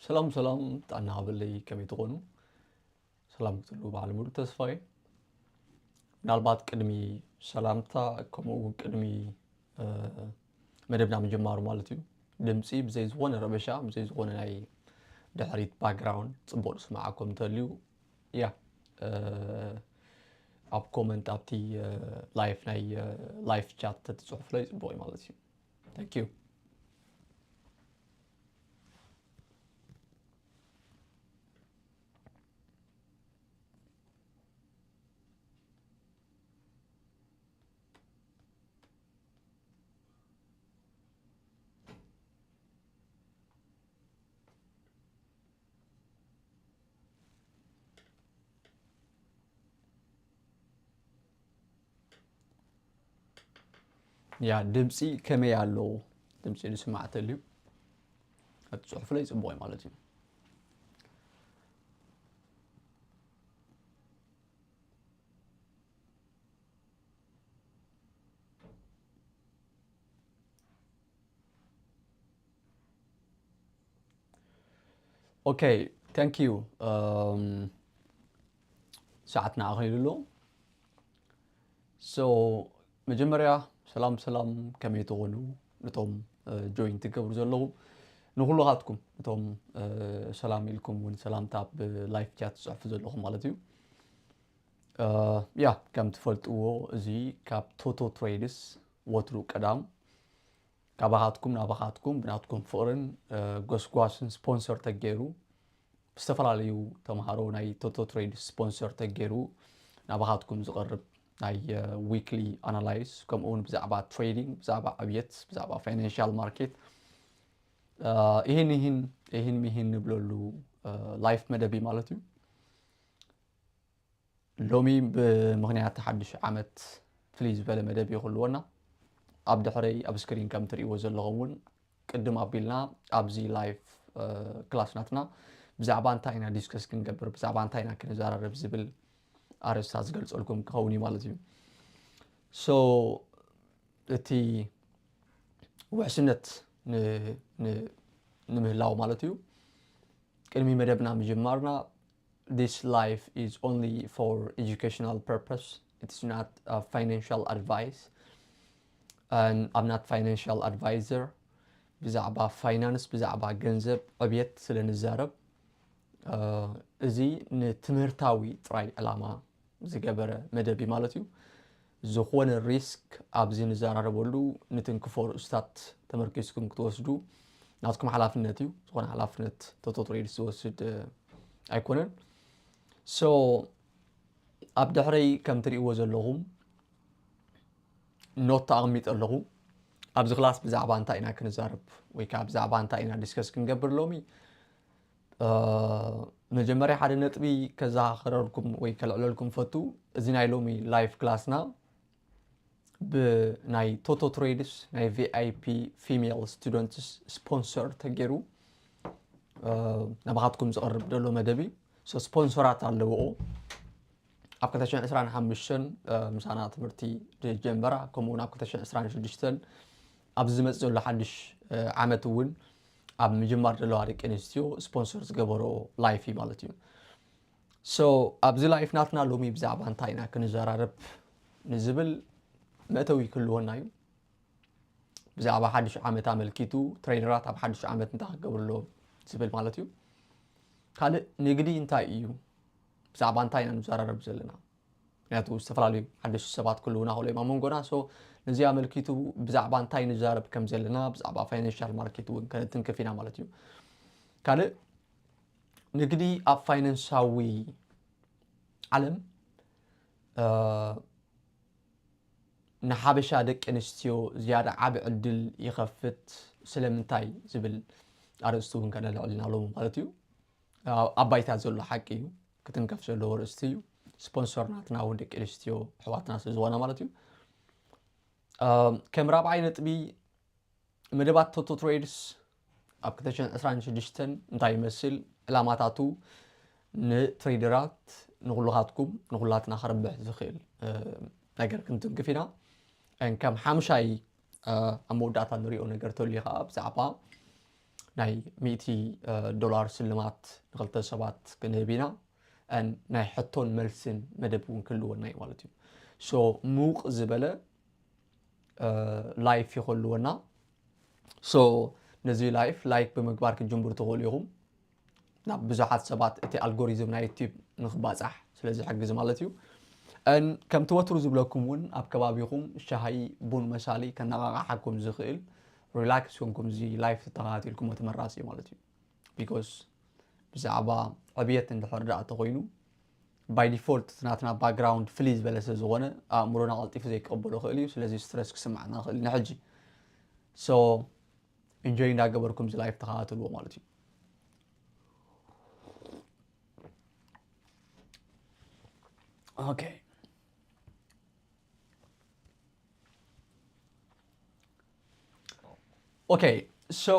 ሰላም ሰላም፣ ጥዕና ሃበለይ፣ ከመይ ትኾኑ? ሰላም ክትህሉ በዓል ሙሉእ ተስፋ እየ። ምናልባት ቅድሚ ሰላምታ፣ ከምኡ እውን ቅድሚ፣ እ፣ መደብና ምጅማሩ ማለት እዩ፣ ድምፂ ብዘይ ዝኾነ ረበሻ፣ ብዘይ ዝኾነ ናይ ድሕሪት ባክግራውንድ ፅቡቕ ዝስምዓኩም እንተልዩ፣ ያ፣ እ፣ ኣብ ኮመንት ኣብቲ፣ እ፣ ላይፍ ናይ፣ እ፣ ላይፍ ቻት ተትፅሑፍለይ ፅቡቕ እዩ ማለት እዩ። Thank you። ያ፣ ድምፂ ከመይ ኣሎ? ድምፂ ዝስማዕ ተልዩ፣ እቲ ፅሑፍለይ ፅቡቕ እዩ ማለት እዩ። ኦኬ፣ thank you። እም፣ ሰዓትና ኣኺሉ ኣሎ። So፣ መጀመርያ ሰላም ሰላም፣ ከመይ ትኾኑ? ነቶም፣ እ፣ ጆይን ትገብሩ ዘለኹም ንኹልኻትኩም፣ ነቶም፣ እ፣ ሰላም ኢልኩም እውን ሰላምታ ኣብ ላይፍ ቻት ትጽሕፉ ዘለኹም ማለት እዩ። እ፣ ያ፣ ከም ትፈልጥዎ፣ እዚ ካብ ቶቶ ትሬድስ ወትሩ ቀዳም ካባኻትኩም ናባኻትኩም ብናትኩም ፍቕርን፣ እ፣ ጎስጓስን ስፖንሰር ተገይሩ፣ ዝተፈላለዩ ተምሃሮ ናይ ቶቶ ትሬድ ስፖንሰር ተገይሩ ናባኻትኩም ዝቐርብ ናይ፣ እ፣ ዊክሊ ኣናላይዝ፣ ከምኡ እውን ብዛዕባ ትሬዲንግ፣ ብዛዕባ ዕብየት፣ ብዛዕባ ፋይናንሻል ማርኬት፣ እ፣ ይህን ይህን፣ ይህን ሚህን ንብለሉ፣ እ፣ ላይፍ መደብ እዩ ማለት እዩ። ሎሚ ብምኽንያት ሓድሽ ዓመት ፍልይ ዝበለ መደብ እዩ ክህልወና። ኣብ ድሕረይ ኣብ ስክሪን ከም ትርእይዎ ዘለኹም እውን ቅድም ኣቢልና ኣብዚ ላይፍ፣ እ፣ ክላስ ናትና ብዛዕባ እንታይ ኢና ዲስከስ ክንገብር፣ ብዛዕባ እንታይ ኢና ክንዘራረብ ዝብል ኣርእስታት ዝገልጸልኩም ክኸውን እዩ ማለት እዩ። So፣ እቲ ውሕስነት ን-፣ ን-፣ ንምህላው ማለት እዩ። ቅድሚ መደብና ምጅማርና፣ this life is only for educational purpose. It's not a financial advice. And I'm not financial advisor. ብዛዕባ ፋይናንስ፣ ብዛዕባ ገንዘብ ዕብየት ስለ ንዛረብ፣ እ፣ እዚ ንትምህርታዊ ጥራይ ዕላማ ዝገበረ መደብ እዩ ማለት እዩ። ዝኾነ ሪስክ ኣብዚ ንዘራረበሉ ንትንክፎ ርእስታት ተመርኪስኩም ክትወስዱ ናትኩም ሓላፍነት እዩ። ዝኾነ ሓላፍነት ቶቶ ትሬድስ ዝወስድ፣ እ፣ ኣይኮነን። So፣ ኣብ ድሕረይ ከም ትርእይዎ ዘለኹም ኖት ኣቐሚጠ ኣለኹ። ኣብዚ ክላስ ብዛዕባ እንታይ ኢና ክንዛረብ ወይ ከዓ ብዛዕባ እንታይ ኢና ዲስከስ ክንገብር ሎሚ? እ፣ መጀመርያ ሓደ ነጥቢ ከዘኻኽረልኩም ወይ ከልዕለልኩም ፈቱ። እዚ ናይ ሎሚ ላይፍ ክላስና ብናይ ቶቶ ትሬድስ ናይ ቪ ኣይ ፒ ፊሜል ስቱደንትስ ስፖንሰር ተገይሩ፣ እ፣ ናባኻትኩም ዝቐርብ ዘሎ መደብ እዩ። So፣ ስፖንሰራት ኣለውኦ። ኣብ ክልተ ሽሕን ዕስራን ሓሙሽተን፣ እ፣ ምሳና ትምህርቲ ዝጀመራ፣ ከምኡ እውን ኣብ ክልተ ሽሕን ዕስራን ሽዱሽተን ኣብዚ ዝመጽእ ዘሎ ሓድሽ፣ እ፣ ዓመት እውን ኣብ ምጅማር ዘለዋ ደቂ ኣንስትዮ ስፖንሰር ዝገበሮ ላይፍ እዩ ማለት እዩ። So፣ ኣብዚ ላይፍ ናትና ሎሚ ብዛዕባ እንታይ ኢና ክንዘራረብ ንዝብል መእተዊ ክህልወና እዩ። ብዛዕባ ሓድሽ ዓመት ኣመልኪቱ ትሬደራት ኣብ ሓድሽ ዓመት እንታይ ክገብሩ ኣለዎም ዝብል ማለት እዩ። ካልእ ንግዲ እንታይ እዩ? ብዛዕባ እንታይ ኢና ንዘራረብ ዘለና? ምክንያቱ ዝተፈላለዩ ሓደሽቲ ሰባት ክህልዉና ክእሉ እዮም ኣብ መንጎና። So፣ ነዚ ኣመልኪቱ ብዛዕባ እንታይ ንዛረብ ከም ዘለና፣ ብዛዕባ ፋይናንሻል ማርኬት እውን ከነትንክፍ ኢና ማለት እዩ። ካልእ ንግዲ ኣብ ፋይናንሳዊ ዓለም፣ እ፣ ንሓበሻ ደቂ ኣንስትዮ ዝያዳ ዓቢ ዕድል ይኸፍት፣ ስለምንታይ ዝብል ኣርእስቲ እውን ከነልዕል ኢና ሎሚ ማለት እዩ። ኣብ፣ ኣብ ባይታ ዘሎ ሓቂ እዩ፣ ክትንከፍ ዘለዎ ኣርእስቲ እዩ። ስፖንሰር ናትና እውን ደቂ ኣንስትዮ ኣሕዋትና ስለ ዝኾና ማለት እዩ። እ፣ ከም ራብዓይ ነጥቢ፣ መደባት ቶቶ ትሬድስ ኣብ ክልተ ሽሕን ዕስራን ሽዱሽተን እንታይ ይመስል? ዕላማታቱ ንትሬደራት፣ ንኹልኻትኩም፣ ንኹላትና ከርብሕ ዝኽእል፣ እ፣ ነገር ክንትንክፍ ኢና። እን ከም ሓምሻይ፣ እ፣ ኣብ መወዳእታ ንሪኦ ነገር ተልዩ ከዓ ብዛዕባ ናይ ሚእቲ ዶላር ስልማት ንክልተ ሰባት ክንህብ ኢና። ናይ ሕቶን መልስን መደብ እውን ክህልወና እዩ ማለት እዩ። ሶ ምውቕ ዝበለ ላይፍ ይኸልወና። ሶ ነዚ ላይፍ ላይክ ብምግባር ክትጅምሩ ትኽእሉ ኢኹም። ናብ ብዙሓት ሰባት እቲ ኣልጎሪዝም ናይ ዩቲዩብ ንክባፃሕ ስለ ዝሕግዝ ማለት እዩ። ከምቲ ወትሩ ዝብለኩም እውን ኣብ ከባቢኹም ሻሂ ቡን መሳሊ ከነቓቓሓኩም ዝኽእል ሪላክስ ኮንኩም እዚ ላይፍ ተተኸታቲልኩሞ ተመራፂ እዩ ማለት እዩ። ቢኮዝ ብዛዕባ ዕብየት እንድሕር ደኣ ተኮይኑ ባይ ዲፎልት ናትና ባክግራውንድ ፍልይ ዝበለ ስለ ዝኾነ ኣእምሮና ቀልጢፉ ዘይቀበሎ ክእል እዩ። ስለዚ ስትረስ ክስማዕና ክእል ንሕጂ። ሶ ኢንጆይ እንዳገበርኩም እዚ ላይፍ ተኸታተልዎ ማለት እዩ። ኦኬ ኦኬ ሶ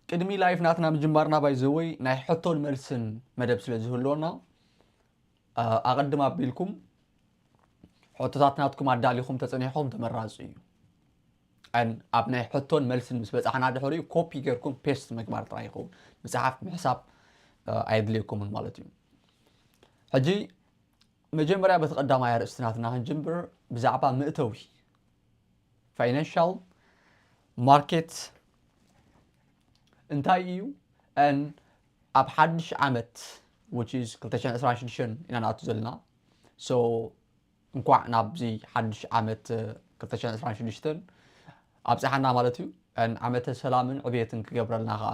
ቅድሚ ላይፍ ናትና ምጅማርና ባይዘወይ ናይ ሕቶን መልስን መደብ ስለ ዝህልወና ኣቐድም ኣቢልኩም ሕቶታት ናትኩም ኣዳሊኹም ተፀኒሕኹም ተመራፂ እዩ። ኣብ ናይ ሕቶን መልስን ምስ በፃሕና ድሕሪኡ ኮፒ ገይርኩም ፔስት ምግባር ጥራይ ይኸውን። ምፅሓፍ ምሕሳብ ኣየድልየኩምን ማለት እዩ። ሕጂ መጀመርያ በቲ ቀዳማይ ኣርእስቲ ናትና ክንጅምር ብዛዕባ ምእተዊ ፋይናንሻል ማርኬት እንታይ እዩ? ኣብ ሓድሽ ዓመት which is ክልተ ሽሕን ዕስራን ሽዱሽተን ኢና ንኣቱ ዘለና። ሶ እንኳዕ ናብዚ ሓድሽ ዓመት ክልተ ሽሕን ዕስራን ሽዱሽተን ኣብፀሓና ማለት እዩ። ዓመተ ሰላምን ዕብየትን ክገብረልና ከዓ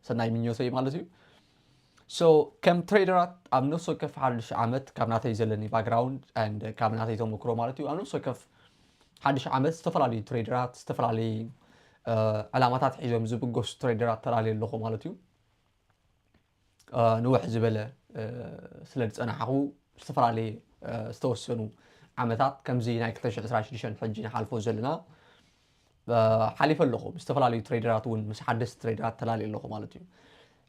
ሰናይ ምኞተይ ማለት እዩ። ሶ ከም ትሬደራት ኣብ ነፍሲ ወከፍ ሓድሽ ዓመት ካብ ናተይ ዘለኒ ባክግራውንድ ካብ ናተይ ተመክሮ ማለት እዩ ኣብ ነፍሲ ወከፍ ሓድሽ ዓመት ዝተፈላለዩ ትሬደራት ዝተፈላለዩ ዕላማታት ሒዞም ዝብገሱ ትሬደራት ተላለዩ ኣለኹ ማለት እዩ። ንውሕ ዝበለ ስለ ዝፀናሕኹ ዝተፈላለየ ዝተወሰኑ ዓመታት ከምዚ ናይ ክልተ ሽሕን ዕስራን ሽዱሽተን ሕጂ ንሓልፎ ዘለና ሓሊፈ ኣለኹ። ምስ ዝተፈላለዩ ትሬደራት እውን ምስ ሓደስቲ ትሬደራት ተላለየ ኣለኹ ማለት እዩ።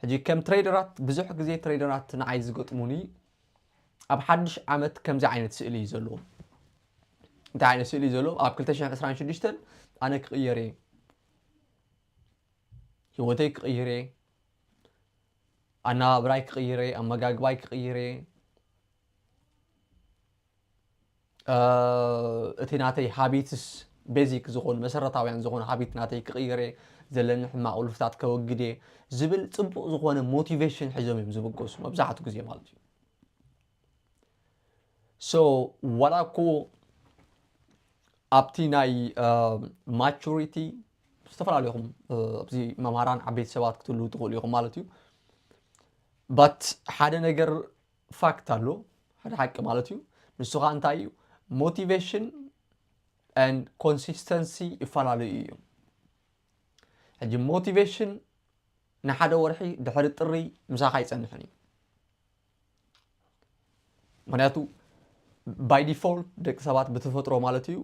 ሕጂ ከም ትሬደራት ብዙሕ ግዜ ትሬደራት ንዓይ ዝገጥሙኒ ኣብ ሓድሽ ዓመት ከምዚ ዓይነት ስእሊ እዩ ዘለዎም። እንታይ ዓይነት ስእሊ እዩ ዘለዎም? ኣብ ክልተ ሽሕን ዕስራን ሽዱሽተን ኣነ ክቕየር እየ፣ ህይወተይ ክቕይር እየ፣ ኣነባብራይ ክቕይር እየ፣ ኣመጋግባይ ክቕይር እየ፣ እቲ ናተይ ሃቢትስ ቤዚክ ዝኾኑ መሰረታውያን ዝኾኑ ሃቢት ናተይ ክቕይር እየ፣ ዘለኒ ሕማቕ ውልፍታት ከወግድ እየ ዝብል ፅቡቕ ዝኾነ ሞቲቬሽን ሒዞም እዮም ዝብገሱ መብዛሕትኡ ግዜ ማለት እዩ። ሶ ዋላ እኮ ኣብቲ ናይ ማቹሪቲ ዝተፈላለዩ ኢኹም ኣብዚ መምሃራን ዓበይቲ ሰባት ክትህልዉ ትኽእሉ ኢኹም ማለት እዩ። ባት ሓደ ነገር ፋክት ኣሎ፣ ሓደ ሓቂ ማለት እዩ። ንሱ ከዓ እንታይ እዩ? ሞቲቬሽን ን ኮንሲስተንሲ ይፈላለዩ እዩ። ሕጂ ሞቲቬሽን ንሓደ ወርሒ ድሕሪ ጥሪ ምሳኻ ኣይፀንሕን እዩ። ምክንያቱ ባይ ዲፎልት ደቂ ሰባት ብተፈጥሮ ማለት እዩ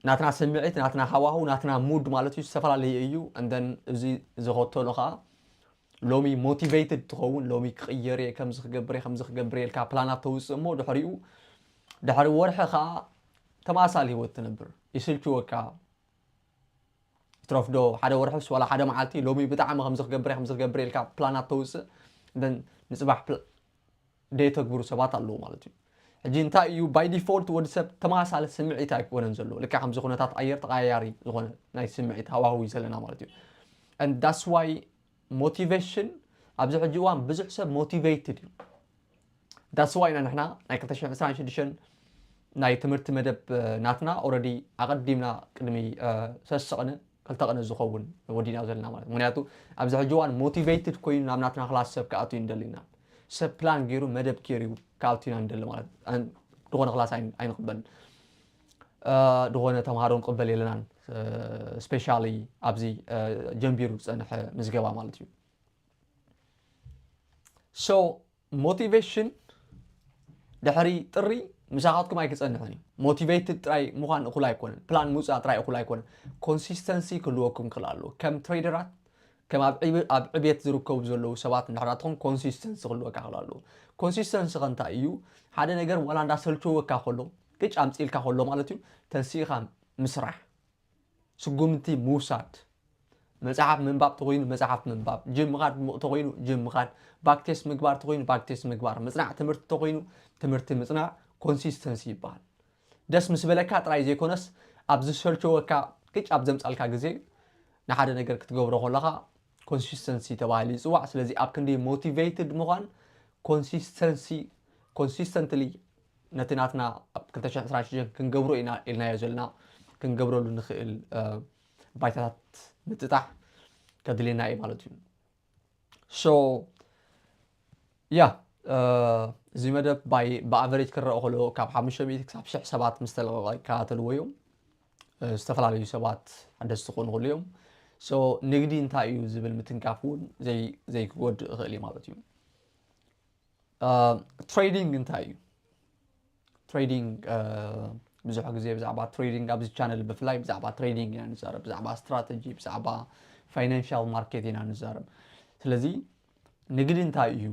ናትና ስምዒት ናትና ሃዋህው ናትና ሙድ ማለት እዩ ዝተፈላለየ እዩ። እንደን እዚ ዝኸተሎ ከዓ ሎሚ ሞቲቬትድ ትኸውን ሎሚ ክቕየር እየ ከምዚ ክገብር እየ ከምዚ ክገብር እየ ኢልካ ፕላናት ተውፅእ እሞ ድሕሪኡ ድሕሪ ወርሒ ከዓ ተመሳሳሊ ህይወት ትነብር ይስልችወካ። ይትረፍዶ ሓደ ወርሕስ ዋላ ሓደ መዓልቲ ሎሚ ብጣዕሚ ከምዚ ክገብር እየ ከምዚ ክገብር እየ ኢልካ ፕላናት ተውፅእ እንደን ንፅባሕ ፕላ- ደየተግብሩ ሰባት ኣለዉ ማለት እዩ። ሕጂ እንታይ እዩ ባይ ዲፎልት ወዲ ሰብ ተመሳሳሊ ስምዒት ኣይኮነን ዘለዎ ልክዕ ከምዚ ኩነታት ኣየር ተቀያያሪ ዝኾነ ናይ ስምዒት ሃዋህው እዩ ዘለና ማለት እዩ። And that's why ሞቲቬሽን ኣብዚ ሕጂ እዋን ብዙሕ ሰብ ሞቲቬትድ እዩ። That's why ኢና ንሕና ናይ ክልተ ሽሕን ዕስራን ሽዱሽተን ናይ ትምህርቲ መደብ ናትና ኦረዲ ኣቐዲምና ቅድሚ ሰስቕነ ክልተ ቅነ ዝኸውን ወዲና ዘለና ማለት ምክንያቱ ኣብዚ ሕጂ እዋን ሞቲቬትድ ኮይኑ ናብ ናትና ክላስ ሰብ ክኣቱ እዩ ንደሊ ኢና። ሰብ ፕላን ገይሩ መደብ ገይሩ ክኣቱ ኢና ንደሊ ማለት ዝኾነ ክላስ ኣይንቅበልን። ዝኾነ ተምሃሮ ንቅበል የለናን። ስፔሻሊ ኣብዚ ጀንቢሩ ዝፀንሐ ምዝገባ ማለት እዩ። ሶ ሞቲቬሽን ድሕሪ ጥሪ ምሳኻትኩም ኣይክፀንሕን እዩ። ሞቲቬትድ ጥራይ ምዃን እኹል ኣይኮነን። ፕላን ምውፃእ ጥራይ እኹል ኣይኮነን። ኮንሲስተንሲ ክህልወኩም ክእል ኣለዎ። ከም ትሬደራት ከም ኣብ ዕብ- ኣብ ዕብየት ዝርከቡ ዘለዉ ሰባት እንድሕር ትኾን ኮንሲስተንሲ ክህልወካ ክእል ኣለዎ። ኮንሲስተንሲ ከ እንታይ እዩ? ሓደ ነገር ዋላ እንዳሰልቸወካ ከሎ ቅጭ ኣምፅኢልካ ከሎ ማለት እዩ ተንሲእኻ ምስራሕ። ስጉምቲ ምውሳድ። መፅሓፍ ምንባብ ተኮይኑ መፅሓፍ ምንባብ፣ ጅም ምኻድ ተኮይኑ ጅም ምኻድ፣ ባክቴስ ምግባር ተኮይኑ ባክቴስ ምግባር፣ ምፅናዕ ትምህርቲ ተኮይኑ ትምህርቲ ምፅናዕ። ኮንሲስተንሲ ይበሃል። ደስ ምስ በለካ ጥራይ ዘይኮነስ ኣብ ዝሰልቸወካ፣ ቅጭ ኣብ ዘምፃልካ ግዜ ንሓደ ነገር ክትገብሮ ከለካ ኮንሲስተንሲ ተባሂሉ ይፅዋዕ። ስለዚ ኣብ ክንዲ ሞቲቬትድ ምኳን፣ ኮንሲስተንሲ፣ ኮንሲስተንትሊ ነቲ ናትና ኣብ ክልተ ሽሕን ዕስራን ሽዱሽተን ክንገብሮ ኢና ኢልናዮ ዘለና ክንገብረሉ ንኽእል ባይታታት ምጥጣሕ ከድልየና እዩ ማለት እዩ። So yeah, እዚ መደብ ብኣቨሬጅ ክረአ ከሎ ካብ ሓሙሽተ ሚእቲ ክሳብ ሽሕ ሰባት ምስ ተለቐቐ ይከታተልዎ እዮም። ዝተፈላለዩ ሰባት ሓደስቲ ክኾኑ ከለዉ እዮም። So ንግዲ እንታይ እዩ ዝብል ምትንካፍ እውን ዘይክጎድእ ይኽእል እዩ ማለት እዩ። ትሬዲንግ እንታይ እዩ? ትሬዲንግ ብዙሕ ግዜ ብዛዕባ ትሬዲንግ ኣብዚ ቻነል ብፍላይ ብዛዕባ ትሬዲንግ ኢና ንዛረብ፣ ብዛዕባ ስትራተጂ፣ ብዛዕባ ፋይናንሻል ማርኬት ኢና ንዛረብ። ስለዚ ንግዲ እንታይ እዩ?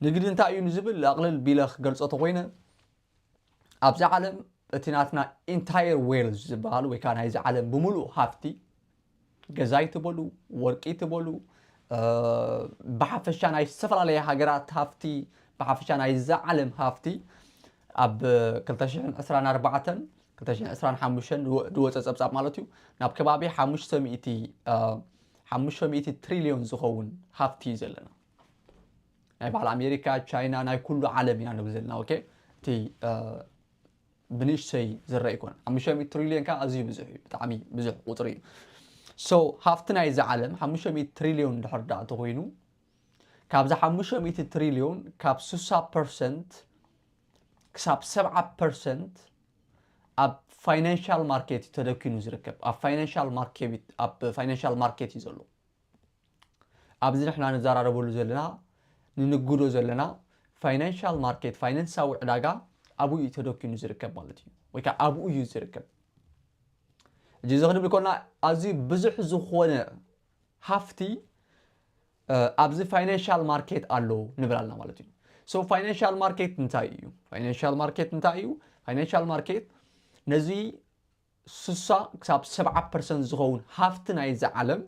ንግዲ እንታይ እዩ ንዝብል ኣቕልል ቢለ ክገልጾ ተኮይነ፣ ኣብዚ ዓለም እቲ ናትና ኢንታየር ዌልዝ ዝበሃል ወይ ከዓ ናይዚ ዓለም ብምሉእ ሃፍቲ፣ ገዛይ ትበሉ፣ ወርቂ ትበሉ፣ ብሓፈሻ ናይ ዝተፈላለየ ሃገራት ሃፍቲ፣ ብሓፈሻ ናይዛ ዓለም ሃፍቲ ኣብ ክልተ ሽሕን ዕስራን ኣርባዕተን ክልተ ሽሕን ዕስራን ሓሙሽተን ዝወፀ ፀብፃብ ማለት እዩ፣ ናብ ከባቢ ሓሙሽተ ሚእቲ፣ ሓሙሽተ ሚእቲ ትሪልዮን ዝኸውን ሃፍቲ እዩ ዘለና። ናይ በዓል ኣሜሪካ፣ ቻይና፣ ናይ ኩሉ ዓለም ኢና ንብል ዘለና። ኦኬ፣ እቲ ብንእሽተይ ዝረአ ኣይኮነን። ሓሙሽተ ሚእቲ ትሪልዮን ከዓ ኣዝዩ ብዙሕ እዩ፣ ብጣዕሚ ብዙሕ ቁፅሪ እዩ። So ሃፍቲ ናይዚ ዓለም ሓሙሽተ ሚእቲ ትሪልዮን ድሕር ደኣ ተኮይኑ፣ ካብዚ ሓሙሽተ ሚእቲ ትሪልዮን ካብ ስሳ ፐርሰንት ክሳብ ሰብዓ ፐርሰንት ኣብ ፋይናንሻል ማርኬት እዩ ተደኪኑ ዝርከብ። ኣብ ፋይናንሻል ማርኬት፣ ኣብ ፋይናንሻል ማርኬት እዩ ዘሎ። ኣብዚ ንሕና ንዘራረበሉ ዘለና፣ ንንግዶ ዘለና ፋይናንሻል ማርኬት፣ ፋይናንሳዊ ዕዳጋ ኣብኡ እዩ ተደኪኑ ዝርከብ ማለት እዩ፣ ወይ ከዓ ኣብኡ እዩ ዝርከብ። እዚ እዚ ክንብል ከለና ኣዝዩ ብዙሕ ዝኾነ ሃፍቲ ኣብዚ ፋይናንሻል ማርኬት ኣሎ ንብል ኣለና ማለት እዩ። So ፋይናንሻል ማርኬት እንታይ እዩ? ፋይናንሻል ማርኬት እንታይ እዩ? ፋይናንሻል ማርኬት ነዚ ስሳ ክሳብ ሰብዓ ፐርሰንት ዝኸውን ሃፍቲ ናይዚ ዓለም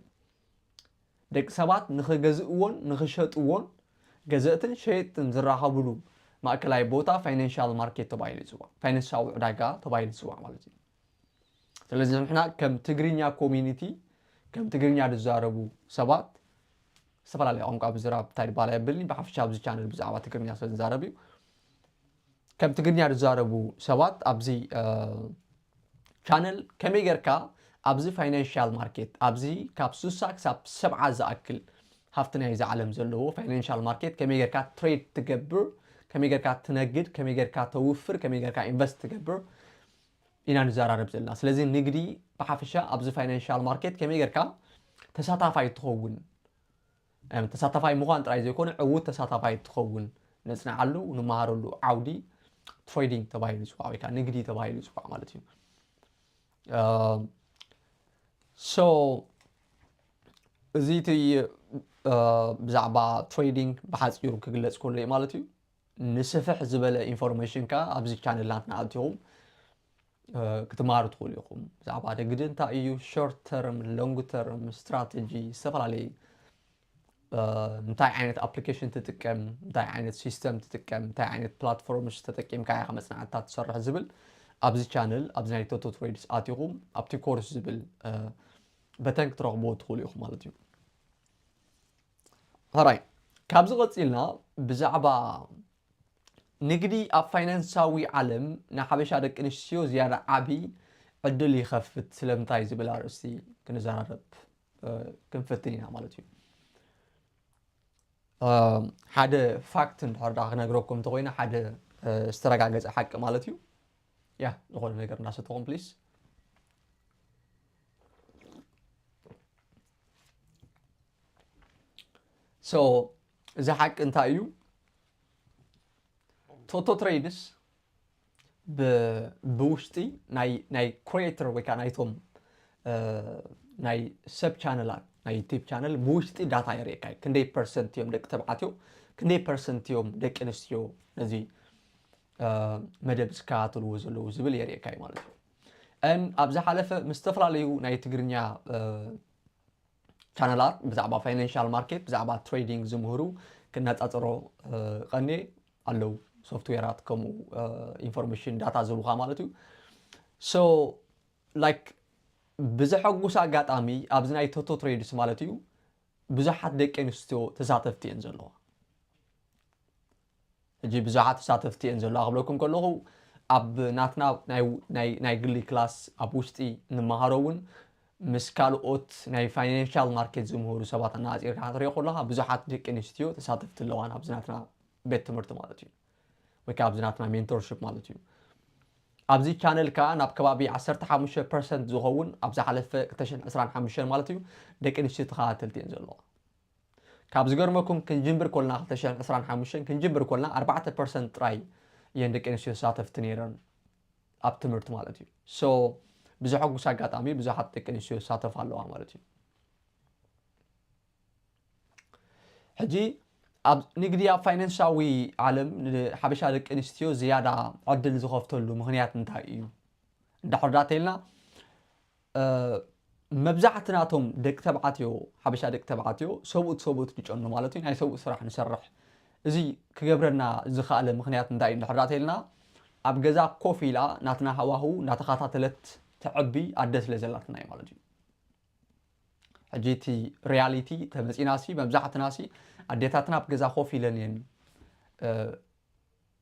ደቂ ሰባት ንኽገዝእዎን ንኽሸጥዎን፣ ገዘእትን ሸየጥትን ዝራኸብሉ ማእከላይ ቦታ ፋይናንሻል ማርኬት ተባሂሉ ይፅዋዕ፣ ፋይናንሳዊ ዕዳጋ ተባሂሉ ይፅዋዕ ማለት እዩ። ስለዚ ንሕና ከም ትግርኛ ኮሚኒቲ፣ ከም ትግርኛ ዝዛረቡ ሰባት፣ ዝተፈላለየ ቋንቋ ምዝራብ እንታይ ይባሃል የብልኒ፣ ብሓፈሻ ኣብዚ ቻነል ብዛዕባ ትግርኛ ስለ ዝዛረብ እዩ። ከም ትግርኛ ዝዛረቡ ሰባት ኣብዚ ቻነል ከመይ ጌርካ ኣብዚ ፋይናንሻል ማርኬት ኣብዚ ካብ ስሳ ክሳብ ሰብዓ ዝኣክል ሃፍቲ ናይዚ ዓለም ዘለዎ ፋይናንሻል ማርኬት ከመይ ጌርካ ትሬድ ትገብር፣ ከመይ ጌርካ ትነግድ፣ ከመይ ጌርካ ተውፍር፣ ከመይ ጌርካ ኢንቨስት ትገብር ኢና ንዘራረብ ዘለና። ስለዚ ንግዲ ብሓፈሻ ኣብዚ ፋይናንሻል ማርኬት ከመይ ጌርካ ተሳታፋይ ትኸውን፣ ተሳታፋይ ምዃን ጥራይ ዘይኮነ ዕዉት ተሳታፋይ ትኸውን ነፅንዓሉ፣ ንመሃረሉ ዓውዲ ትሬዲንግ ተባሂሉ ይፅዋዕ ወይ ከዓ ንግዲ ተባሂሉ ይፅዋዕ ማለት እዩ። So እዚ እቲ ብዛዕባ ትሬዲንግ ብሓፂሩ ክግለፅ ከሎ እዩ ማለት እዩ። ንስፍሕ ዝበለ ኢንፎርሜሽን ከዓ ኣብዚ ቻነል ናትና ኣቲኹም ክትመሃሩ ትኽእሉ ኢኹም። ብዛዕባ ንግዲ እንታይ እዩ፣ ሾርት ተርም፣ ሎንግ ተርም ስትራተጂ፣ ዝተፈላለዩ እንታይ ዓይነት ኣፕሊኬሽን ትጥቀም፣ እንታይ ዓይነት ሲስተም ትጥቀም፣ እንታይ ዓይነት ፕላትፎርምስ ተጠቂምካ ኢኻ መፅናዕትታት ትሰርሕ ዝብል ኣብዚ ቻነል፣ ኣብዚ ናይ ቶቶ ትሬድስ ኣቲኹም ኣብቲ ኮርስ ዝብል በተን ክትረኽብዎ ትኽእሉ ኢኹም ማለት እዩ። ሕራይ፣ ካብዚ ቀፂልና ብዛዕባ ንግዲ ኣብ ፋይናንሳዊ ዓለም ንሓበሻ ደቂ ኣንስትዮ ዝያዳ ዓቢ ዕድል ይኸፍት ስለምንታይ ዝብል ኣርእስቲ ክንዘራረብ ክንፍትን ኢና ማለት እዩ። ሓደ ፋክት እንድሕር ዳ ክነግረኩም እንተኮይነ፣ ሓደ ዝተረጋገፀ ሓቂ ማለት እዩ። ያ፣ ዝኾነ ነገር እናሰተኹም ፕሊስ። So እዚ ሓቂ እንታይ እዩ? ቶቶ ትሬድስ ብውሽጢ ናይ ክሪኤተር ወይ ከዓ ናይቶም ናይ ሰብ ቻነላት ናይ ዩቲብ ቻነል ብውሽጢ ዳታ የርእየካ እዩ። ክንደይ ፐርሰንት እዮም ደቂ ተባዕትዮ፣ ክንደይ ፐርሰንት እዮም ደቂ ኣንስትዮ ነዚ መደብ ዝከታተልዎ ዘለዉ ዝብል የርእየካ እዩ ማለት እዩ። ን ኣብ ዝሓለፈ ምስ ዝተፈላለዩ ናይ ትግርኛ ቻነላት ብዛዕባ ፋይናንሻል ማርኬት ብዛዕባ ትሬዲንግ ዝምህሩ ክነፃፀሮ ቀኒ ኣለዉ። ሶፍትዌራት ከምኡ ኢንፎርሜሽን ዳታ ዝህቡካ ማለት እዩ። So like ብዘሐጉስ ኣጋጣሚ ኣብዚ ናይ ቶቶ ትሬድስ ማለት እዩ ብዙሓት ደቂ ኣንስትዮ ተሳተፍቲ እየን ዘለዋ። ሕጂ ብዙሓት ተሳተፍቲ እየን ዘለዋ ክብለኩም ከለኹ ኣብ ናትና ናይ ግሊ ክላስ ኣብ ውሽጢ ንመሃሮ እውን ምስ ካልኦት ናይ ፋይናንሻል ማርኬት ዝምህሩ ሰባት ኣነፃፂርካ ክትሪኦ ከለካ ብዙሓት ደቂ ኣንስትዮ ተሳተፍቲ ኣለዋን ኣብዚ ናትና ቤት ትምህርቲ ማለት እዩ፣ ወይ ከዓ ኣብዚ ናትና ሜንቶርሽፕ ማለት እዩ። ኣብዚ ቻነል ከዓ ናብ ከባቢ ዓሰርተ ሓሙሽተ ፐርሰንት ዝኸውን ኣብ ዝሓለፈ ክልተ ሽሕን ዕስራን ሓሙሽተን ማለት እዩ ደቂ ኣንስትዮ ተኸታተልቲ እየን ዘለዋ። ካብ ዝገርመኩም ክንጅምብር ኮልና ክልተ ሽሕን ዕስራን ሓሙሽተን ክንጅምብር ኮልና ኣርባዕተ ፐርሰንት ጥራይ እየን ደቂ ኣንስትዮ ተሳተፍቲ ነይረን ኣብ ትምህርቲ ማለት እዩ። So ብዘሐጉስ ኣጋጣሚ ብዙሓት ደቂ ኣንስትዮ ይሳተፋ ኣለዋ ማለት እዩ። ሕጂ ኣብ ንግዲ ኣብ ፋይናንሳዊ ዓለም ንሓበሻ ደቂ ኣንስትዮ ዝያዳ ዕድል ዝኸፍተሉ ምኽንያት እንታይ እዩ እንድሕር ዳኣ ተልና መብዛሕቲ ናቶም ደቂ ተባዕትዮ ሓበሻ ደቂ ተባዕትዮ ሰብኡት ሰብኡት ንጨኑ ማለት እዩ ናይ ሰብኡት ስራሕ ንሰርሕ። እዚ ክገብረና ዝኸኣለ ምኽንያት እንታይ እዩ እንድሕር ዳኣ ተልና ኣብ ገዛ ኮፍ ኢላ ናትና ሃዋህው እናተኸታተለት ተዕቢ ኣደ ስለ ዘላትና እዩ ማለት እዩ። ሕጂ እቲ ሪያሊቲ ተመፂናሲ መብዛሕትናሲ ኣዴታትና ኣብ ገዛ ኮፍ ኢለን እየን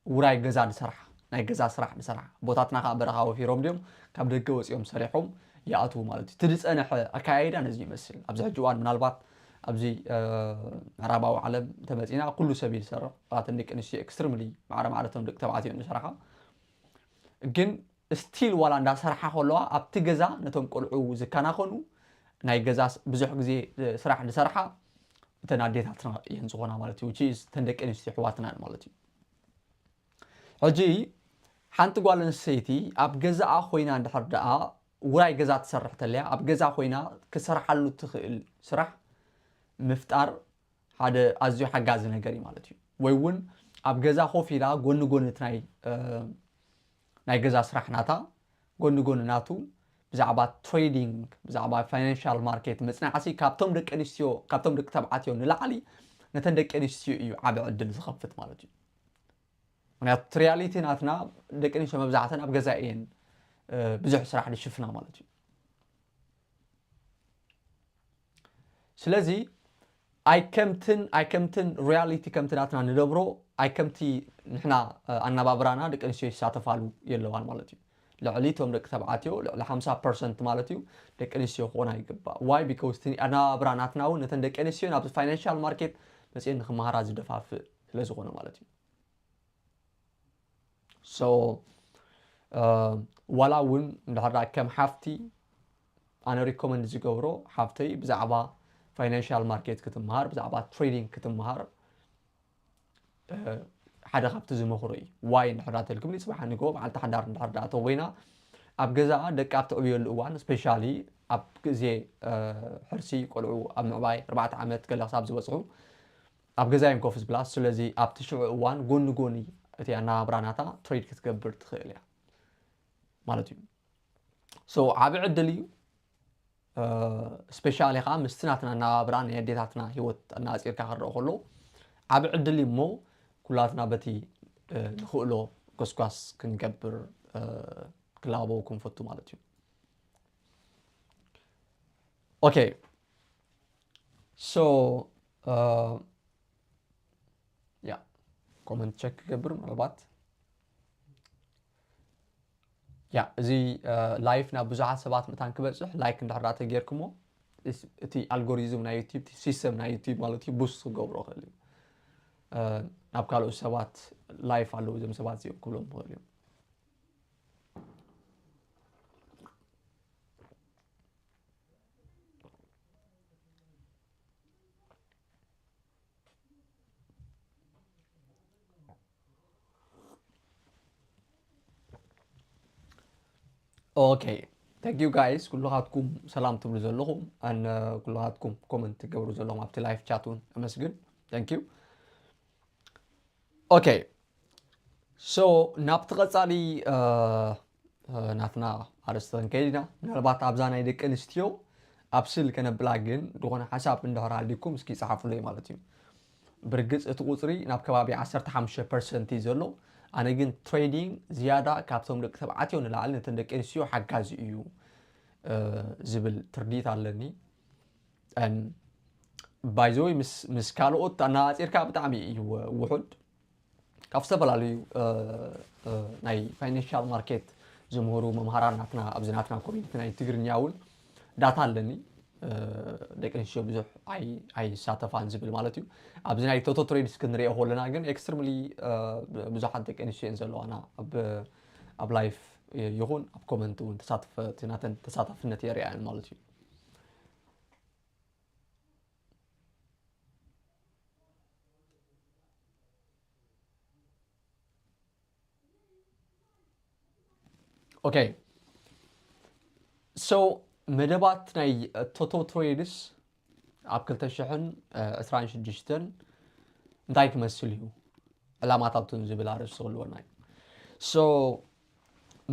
ውራይ ገዛ ዝሰርሓ ናይ ገዛ ስራሕ ዝሰርሓ ቦታትና ከዓ በረኻ ወፊሮም ድዮም ካብ ደገ ወፂኦም ሰሪሖም ይኣትዉ ማለት እዩ። እቲ ዝፀንሐ ኣካያይዳ ነዚ ይመስል። ኣብዚ ሕጂ እዋን ምናልባት ኣብዚ ምዕራባዊ ዓለም ተመፂና ኩሉ ሰብ እዩ ዝሰርሕ። ኣተን ደቂ ኣንስትዮ ኤክስትሪምሊ ማዕረ ማዕረቶም ደቂ ተባዕትዮ እዮም ዝሰርሓ። ግን ስቲል ዋላ እንዳሰርሓ ከለዋ ኣብቲ ገዛ ነቶም ቆልዑ ዝከናኸኑ ናይ ገዛ ብዙሕ ግዜ ስራሕ ዝሰርሓ እተን ኣዴታትና እየን ዝኾና ማለት እዩ። እተን ደቂ ኣንስትዮ ኣሕዋትና ማለት እዩ። ሕጂ ሓንቲ ጓል ኣንስተይቲ ኣብ ገዛኣ ኮይና እንድሕር ደኣ ውራይ ገዛ ትሰርሕ ተለያ ኣብ ገዛ ኮይና ክሰርሓሉ ትኽእል ስራሕ ምፍጣር ሓደ ኣዝዩ ሓጋዚ ነገር እዩ ማለት እዩ። ወይ እውን ኣብ ገዛ ኮፍ ኢላ ጎኒ ጎኒ እቲ ናይ ናይ ገዛ ስራሕ ናታ ጎኒ ጎኒ ናቱ ብዛዕባ ትሬዲንግ ብዛዕባ ፋይናንሻል ማርኬት ምፅናዕሲ ካብቶም ደቂ ኣንስትዮ ካብቶም ደቂ ተባዕትዮ ንላዕሊ ነተን ደቂ ኣንስትዮ እዩ ዓቢ ዕድል ዝኸፍት ማለት እዩ። ምክንያቱ እቲ ሪያሊቲ ናትና ደቂ ኣንስትዮ መብዛሕተን ኣብ ገዛ እየን ብዙሕ ስራሕ ዝሽፍና ማለት እዩ። ስለዚ ኣይከምትን ኣይከምትን ሪያሊቲ ከምቲ ናትና ንደብሮ ኣይከምቲ ንሕና ኣናባብራና ደቂ ኣንስትዮ ይሳተፋሉ የለዋን ማለት እዩ። ልዕሊ እቶም ደቂ ተባዕትዮ ልዕሊ ሓምሳ ፐርሰንት ማለት እዩ ደቂ ኣንስትዮ ክኾና ይግባእ። ዋይ ቢካውስ እቲ ኣናባብራ ናትና እውን ነተን ደቂ ኣንስትዮ ናብዚ ፋይናንሻል ማርኬት መፅኤን ንክመሃራ ዝደፋፍእ ስለዝኾነ ማለት እዩ። So ዋላ እውን እንድሕር ከም ሓፍቲ ኣነ ሪኮመንድ ዝገብሮ ሓፍተይ ብዛዕባ ፋይናንሻል ማርኬት ክትምሃር ብዛዕባ ትሬዲንግ ክትምሃር ሓደ ካብቲ ዝመኽሮ እዩ። ዋይ እንድሕር ተልክምኒ ፅባሕ ንግሆ በዓልቲ ሓዳር እንድሕር ተኮይና ኣብ ገዛኣ ደቂ ኣብ ትዕብየሉ እዋን ስፔሻሊ ኣብ ግዜ ሕርሲ ቆልዑ ኣብ ምዕባይ ኣርባዕተ ዓመት ገለ ክሳብ ዝበፅሑ ኣብ ገዛ እዮም ኮፍ ዝብላ። ስለዚ ኣብቲ ሽዑ እዋን ጎኒ ጎኒ እቲ ኣናባብራ ናታ ትሬድ ክትገብር ትኽእል እያ ማለት እዩ። So ዓቢ ዕድል እዩ። ስፔሻሊ ከዓ ምስቲ ናትና ኣናባብራ ናይ ኣዴታትና ሂወት ኣናፂርካ ክረኦ ከሎ ዓቢ ዕድል እዩ እሞ ኩላትና በቲ ንኽእሎ ጎስጓስ ክንገብር ክላበው ክንፈቱ ማለት እዩ። ኦኬ so ያ ኮመንት ቸክ ክገብር ምናልባት ያ እዚ ላይፍ ናብ ብዙሓት ሰባት ምእታን ክበፅሕ ላይክ እንድሕር ተጌርኩሞ እቲ ኣልጎሪዝም ናይ ዩቲብ ሲስተም ናይ ዩቲብ ማለት እዩ ቡስት ክገብሮ ክእል እዩ። ናብ ካልኦት ሰባት ላይፍ ኣለዉ እዞም ሰባት እዚኦም ክብሎም ክእል እዮም። ኦኬ thank you guys ኩልኻትኩም ሰላም ትብሉ ዘለኹም and ኩልኻትኩም ኮመንት ትገብሩ ዘለኹም ኣብቲ ላይፍ ቻት እውን ኣመስግን። Thank you። ኦኬ so ናብቲ ቀፃሊ ናትና ኣርእስቲ ክንከይድ ኢና። ምናልባት ኣብዛ ናይ ደቂ ኣንስትዮ ኣብ ስል ከነብላ ግን ዝኾነ ሓሳብ እንድሕር ሃልዩኩም እስኪ ጸሓፉለይ ማለት እዩ። ብርግጽ እቲ ቁጽሪ ናብ ከባቢ ዓሰርተ ሓሙሽተ ፐርሰንት እዩ ዘሎ። ኣነ ግን ትሬዲንግ ዝያዳ ካብቶም ደቂ ተባዕትዮ ንላዕሊ ነተን ደቂ ኣንስትዮ ሓጋዚ እዩ ዝብል ትርዲት ኣለኒ። ባይዘወይ ምስ ካልኦት ኣናፂርካ ብጣዕሚ እዩ ውሑድ። ካብ ዝተፈላለዩ ናይ ፋይናንሻል ማርኬት ዝምህሩ መምሃራን ናትና ኣብዚ ናትና ኮሚኒቲ ናይ ትግርኛ እውን ዳታ ኣለኒ። ደቂ ኣንስትዮ ብዙሕ ኣይሳተፋን ዝብል ማለት እዩ። ኣብዚ ናይ ቶቶ ትሬድስ ክንሪኦ ከለና ግን ኤክስትሪምሊ ብዙሓት ደቂ ኣንስትዮ እየን ዘለዋና ኣብ ላይፍ ይኹን ኣብ ኮመንት እውን ተሳትፈቲ ናተን ተሳታፍነት የርእያን ማለት እዩ። ኦኬ ሶ መደባት ናይ ቶቶ ትሬድስ ኣብ ክልተ ሽሕን ዕስራን ሽዱሽተን እንታይ ክመስል እዩ ዕላማታቱን ዝብል ኣርእስቲ ክህልወና እዩ። ሶ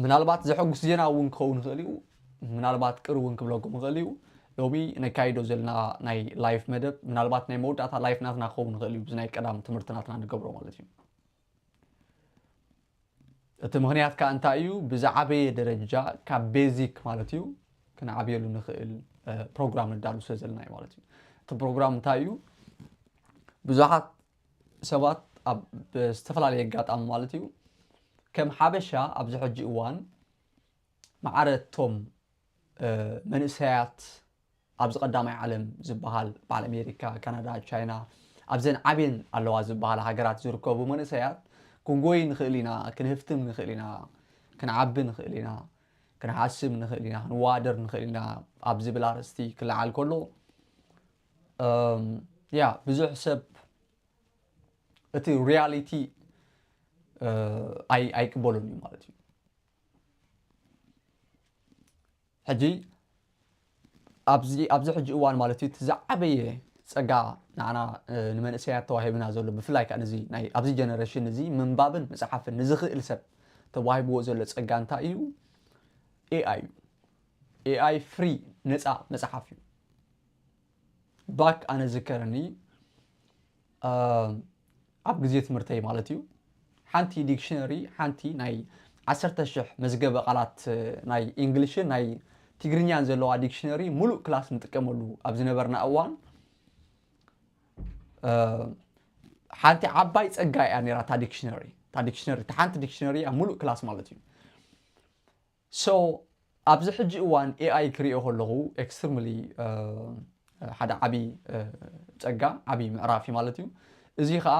ምናልባት ዘሐጉስ ዜና እውን ክኸውን ይኽእል እዩ። ምናልባት ቅር እውን ክብለኩም ይኽእል እዩ። ሎሚ ነካይዶ ዘለና ናይ ላይፍ መደብ ምናልባት ናይ መወዳእታ ላይፍ ናትና ክኸውን ይኽእል እዩ። ብዚ ናይ ቀዳም ትምህርቲ ናትና ንገብሮ ማለት እዩ። እቲ ምኽንያት ከዓ እንታይ እዩ? ብዝዓበየ ደረጃ ካብ ቤዚክ ማለት እዩ ክንዓብየሉ ንኽእል ፕሮግራም ነዳሉ ስለ ዘለና እዩ ማለት እዩ። እቲ ፕሮግራም እንታይ እዩ? ብዙሓት ሰባት ኣብ ዝተፈላለየ ኣጋጣሚ ማለት እዩ ከም ሓበሻ ኣብዚ ሕጂ እዋን ማዕረ እቶም መንእሰያት ኣብዚ ቀዳማይ ዓለም ዝበሃል በዓል ኣሜሪካ፣ ካናዳ፣ ቻይና ኣብዘን ዓብየን ኣለዋ ዝበሃል ሃገራት ዝርከቡ መንእሰያት ክንጎይ ንኽእል ኢና፣ ክንህፍትም ንኽእል ኢና፣ ክንዓቢ ንኽእል ኢና፣ ክንሓስብ ንኽእል ኢና፣ ክንወዳደር ንኽእል ኢና ኣብ ዝብል ኣርእስቲ ክለዓል ከሎ ያ ብዙሕ ሰብ እቲ ሪያሊቲ ኣይቅበሉን እዩ ማለት እዩ። ሕጂ ኣብዚ ኣብዚ ሕጂ እዋን ማለት እዩ እቲ ዝዓበየ ፀጋ ንዓና ንመንእሰያት ተዋሂብና ዘሎ ብፍላይ ከዓ እዚ ናይ ኣብዚ ጀነሬሽን እዚ ምንባብን ምፅሓፍን ንዝኽእል ሰብ ተዋሂብዎ ዘሎ ፀጋ እንታይ እዩ? ኤኣይ እዩ። ኤኣይ ፍሪ ነፃ መፅሓፍ እዩ። ባክ ኣነ ዝከረኒ ኣብ ግዜ ትምህርተይ ማለት እዩ ሓንቲ ዲክሽነሪ ሓንቲ ናይ ዓሰርተ ሽሕ መዝገበ ቃላት ናይ ኢንግሊሽን ናይ ትግርኛን ዘለዋ ዲክሽነሪ ሙሉእ ክላስ ንጥቀመሉ ኣብ ዝነበርና እዋን ሓንቲ ዓባይ ፀጋ እያ ነራ እታ ዲክሽነሪ እታ ዲክሽነሪ እታ ሓንቲ ዲክሽነሪ ኣብ ሙሉእ ክላስ ማለት እዩ። ሶ ኣብዚ ሕጂ እዋን ኤኣይ ክሪኦ ከለኹ ኤክስትሪምሊ ሓደ ዓብዪ ፀጋ ዓብዪ ምዕራፍ እዩ ማለት እዩ። እዚ ከዓ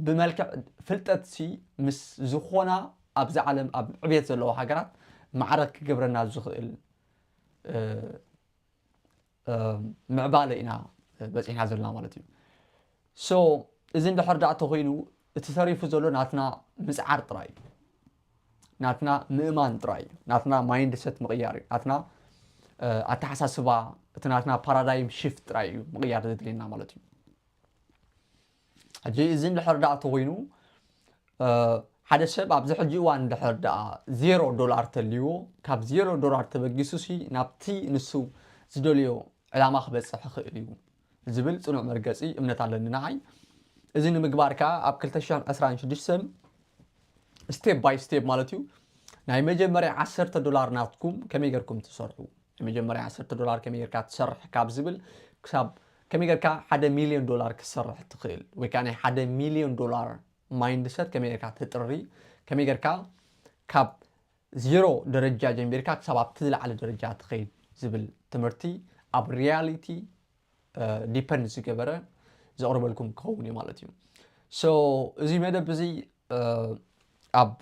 ብመልክዕ ፍልጠት ሲ ምስ ዝኾና ኣብዚ ዓለም ኣብ ዕቤት ዘለዋ ሃገራት ማዕረ ክገብረና ዝኽእል ምዕባለ ኢና በፂሕና ዘለና ማለት እዩ። ሶ እዚ እንድሕር ዳኣ ተኮይኑ እቲ ተሪፉ ዘሎ ናትና ምፅዓር ጥራይ እዩ። ናትና ምእማን ጥራይ እዩ። ናትና ማይንድሰት ምቕያር እዩ። ናትና ኣተሓሳስባ እቲ ናትና ፓራዳይም ሽፍት ጥራይ እዩ ምቕያር ዘድልየና ማለት እዩ። ሕጂ እዚ እንድሕር ዳኣ ተኮይኑ ሓደ ሰብ ኣብዚ ሕጂ እዋን እንድሕር ደኣ ዜሮ ዶላር ተልይዎ ካብ ዜሮ ዶላር ተበጊሱ ሲ ናብቲ ንሱ ዝደልዮ ዕላማ ክበፅሕ ይኽእል እዩ ዝብል ፅኑዕ መርገፂ እምነት ኣለኒ ንዓይ። እዚ ንምግባር ከዓ ኣብ ክልተ ሽሕን ዕስራን ሽዱሽተን ስቴፕ ባይ ስቴፕ ማለት እዩ ናይ መጀመርያ ዓሰርተ ዶላር ናትኩም ከመይ ገርኩም ትሰርሑ ናይ መጀመርያ ዓሰርተ ዶላር ከመይ ገርካ ትሰርሕ ካብ ዝብል ክሳብ ከመይ ገርካ ሓደ ሚልዮን ዶላር ክትሰርሕ ትኽእል ወይ ከዓ ናይ ሓደ ሚልዮን ዶላር ማይንድሰት ከመይ ጌርካ ተጥሪ ከመይ ጌርካ ካብ ዜሮ ደረጃ ጀሚርካ ክሳብ ኣብቲ ዝለዓለ ደረጃ ትኸይድ ዝብል ትምህርቲ ኣብ ሪያሊቲ ዲፐንድ ዝገበረ ዘቕርበልኩም ክኸውን እዩ ማለት እዩ። ሶ እዚ መደብ እዚ ኣብ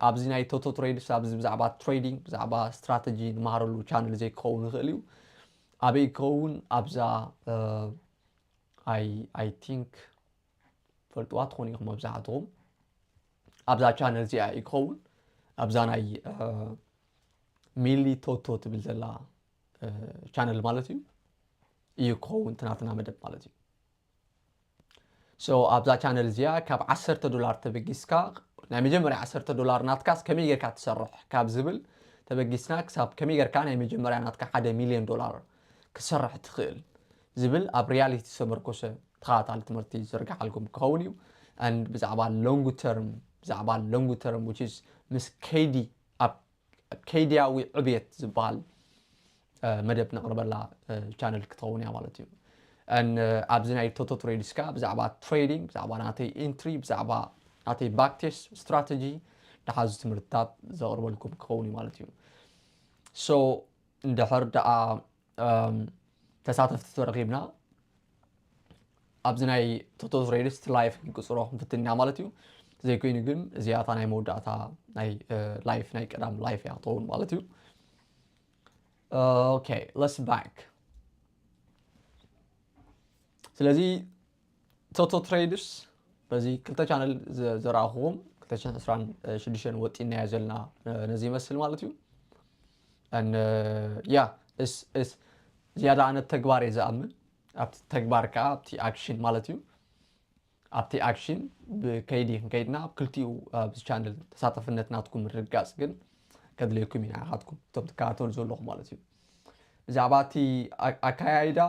ኣብዚ ናይ ቶቶ ትሬድስ ኣብዚ ብዛዕባ ትሬዲንግ ብዛዕባ ስትራተጂ ንመሃረሉ ቻነል ዘይክኸውን ይኽእል እዩ። ኣበይ ክኸውን ኣብዛ ኣይ ኣይ ቲንክ ፈልጥዋ ትኾኑ ኢኹም መብዛሕትኹም ኣብዛ ቻነል እዚኣ እዩ ክኸውን ኣብዛ ናይ ሚሊ ቶቶ ትብል ዘላ ቻነል ማለት እዩ እዩ ክኸውን ትናትና መደብ ማለት እዩ። ሶ ኣብዛ ቻነል እዚኣ ካብ ዓሰርተ ዶላር ተበጊስካ ናይ መጀመርያ ዓሰርተ ዶላር ናትካስ ከመይ ጌርካ ትሰርሕ ካብ ዝብል ተበጊስና ክሳብ ከመይ ጌርካ ናይ መጀመርያ ናትካ ሓደ ሚልዮን ዶላር ክሰርሕ ትኽእል ዝብል ኣብ ሪያሊቲ ዝተመርኮሰ ተኸታታሊ ትምህርቲ ዝርግሓልኩም ክኸውን እዩ። And ብዛዕባ ሎንግ ተርም ብዛዕባ ሎንግ ተርም which is ምስ ከይዲ ኣብ ከይድያዊ ዕብየት ዝበሃል መደብ ነቕርበላ ቻነል ክትኸውን እያ ማለት እዩ። ኣብዚ ናይ ቶቶ ትሬድስ ከ ብዛዕባ ትሬዲንግ ብዛዕባ ናተይ ኢንትሪ ብዛዕባ ናተይ ባክቴስ ስትራተጂ ዝሓዙ ትምህርትታት ዘቕርበልኩም ክኸውን እዩ ማለት እዩ። So እንድሕር ደኣ ተሳተፍቲ ተረኺብና ኣብዚ ናይ ቶቶ ትሬድስ ላይፍ ክንቅፅሮ ክንፍትን ኢና ማለት እዩ። ዘይኮይኑ ግን እዚኣታ ናይ መወዳእታ ናይ ላይፍ ናይ ቀዳም ላይፍ እያ ትኸውን ማለት እዩ። Okay, let's back። ስለዚ ቶቶ ትሬድስ በዚ ክልተ ቻነል ዘረኣኹዎም ክልተ ሽሕን ዕስራን ሽዱሽተን ወጢናዮ ዘለና ነዚ ይመስል ማለት እዩ። ያ እስ እስ ዝያዳ ኣነ ተግባር እየ ዝኣምን። ኣብቲ ተግባር ከዓ ኣብቲ ኣክሽን ማለት እዩ። ኣብቲ ኣክሽን ብከይዲ ክንከይድና ኣብ ክልቲኡ ኣብዚ ቻነል ተሳተፍነት ናትኩም ምርግጋፅ ግን ከድለየኩም ኢና ኢኻትኩም እቶም ትከታተሉ ዘለኹም ማለት እዩ። ብዛዕባ እቲ ኣካያይዳ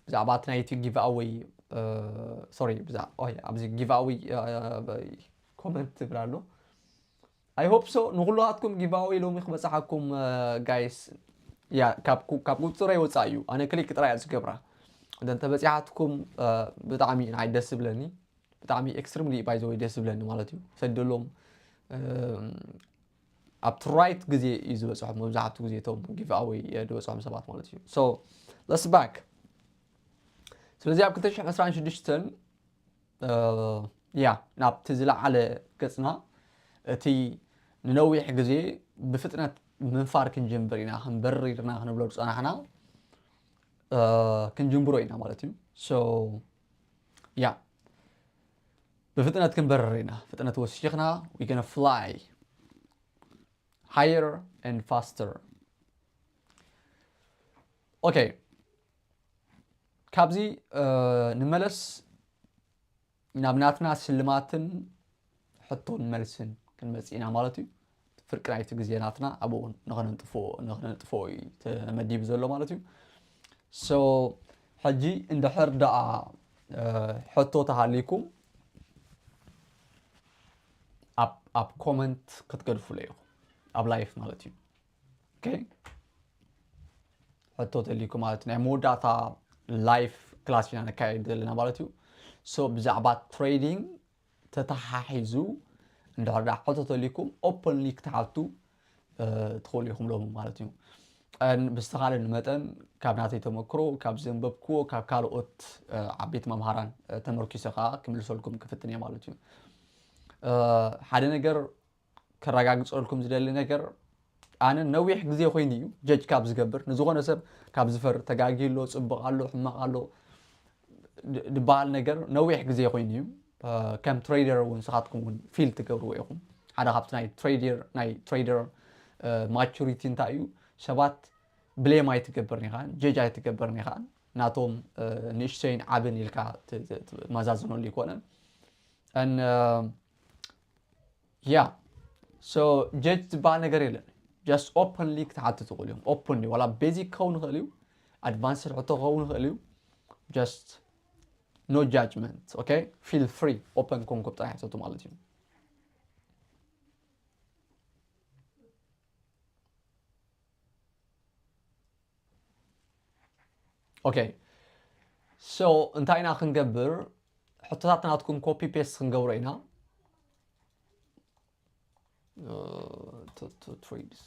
ብዛዕባ እቲ ናይቲ ጊቭኣወይ ሶሪ ኣብዚ ጊቭኣወይ ኮመንት ትብል ኣሎ። I hope so ንኩልኻትኩም ጊቭኣወይ ሎሚ ክበፅሓኩም ጋይስ። ያ ካብ ቁፅረይ ወፃእ እዩ። ኣነ ክሊክ ጥራይ እያ ዝገብራ። እንተ በፂሓትኩም ብጣዕሚ ንዓይ ደስ ዝብለኒ ብጣዕሚ ኤክስትሪምሊ ባይ ዘ ወይ ደስ ዝብለኒ ማለት እዩ። ሰደሎም ኣብቲ ራይት ግዜ እዩ ዝበፅሖም መብዛሕትኡ ግዜ እቶም ጊቭኣወይ ዝበፅሖም ሰባት ማለት እዩ። So let's back። ስለዚ ኣብ ክልተ ሽሕን ዕስራን ሽዱሽተን ያ ናብቲ ዝለዓለ ገፅና እቲ ንነዊሕ ግዜ ብፍጥነት ምንፋር ክንጅምር ኢና ክንበርር ኢልና ክንብሎ ዝፀናሕና ክንጅምሮ ኢና ማለት እዩ። So ያ ብፍጥነት ክንበርር ኢና። ፍጥነት ወሲኽና we gonna fly higher and faster። Okay ካብዚ ንመለስ ናብ ናትና ስልማትን ሕቶን መልስን ክንመፅእ ኢና ማለት እዩ። ፍርቂ ናይቲ ግዜ ናትና ኣብኡ ንክነንጥፎ እዩ ተመዲቡ ዘሎ ማለት እዩ። So ሕጂ እንድሕር ደኣ ሕቶ ተሃሊኩም ኣብ ኮመንት ክትገድፉለ ኢኹም ኣብ ላይፍ ማለት እዩ። ሕቶ ተሊኩ ማለት ናይ መወዳእታ ላይፍ ክላስ ኢና ነካየድ ዘለና ማለት እዩ። So ብዛዕባ ትሬዲንግ ተተሓሒዙ እንድሕር ደኣ ሕቶ ተሊኩም ኦፐንሊ ክትሓቱ ትኽእሉ ኢኹም ሎሚ ማለት እዩ። ብዝተኻለኒ መጠን ካብ ናተይ ተመክሮ ካብ ዘንበብክዎ ካብ ካልኦት ዓበይቲ መምሃራን ተመርኪሰ ከዓ ክምልሰልኩም ክፍትን እየ ማለት እዩ። ሓደ ነገር ከረጋግፀልኩም ዝደሊ ነገር ኣነ ነዊሕ ግዜ ኮይኑ እዩ ጀጅ ካብ ዝገብር ንዝኾነ ሰብ ካብ ዝፈር ተጋጊ ኣሎ ፅቡቅ ኣሎ ሕማቅ ኣሎ ዝበሃል ነገር ነዊሕ ግዜ ኮይኑ እዩ። ከም ትሬደር እውን ንስኻትኩም እውን ፊል ትገብርዎ ኢኹም። ሓደ ካብቲ ናይ ትሬደር ናይ ትሬደር ማቹሪቲ እንታይ እዩ ሰባት ብሌም ኣይትገብርን ኢኻ ጀጅ ኣይትገብርን ኢኻ ናቶም ንእሽተይን ዓብን ኢልካ ማዛዝነሉ ይኮነን። ያ ሶ ጀጅ ዝበሃል ነገር የለን። ጀስት ኦፐንሊ ክትሓቱ ትኽእሉ እዮም። ኦፕንሊ ዋላ ቤዚክ ክኸውን ይኽእል እዩ፣ ኣድቫንስድ ሕቶ ክኸውን ይኽእል እዩ። ጀስት ኖ ጃጅመንት ኦኬ። ፊል ፍሪ ኦፐን ኮንኩም ጥራሕ ሕተቱ ማለት እዩ። ኦኬ ሶ እንታይ ኢና ክንገብር? ሕቶታት ናትኩም ኮፒ ፔስት ክንገብሮ ኢና። ትሬድስ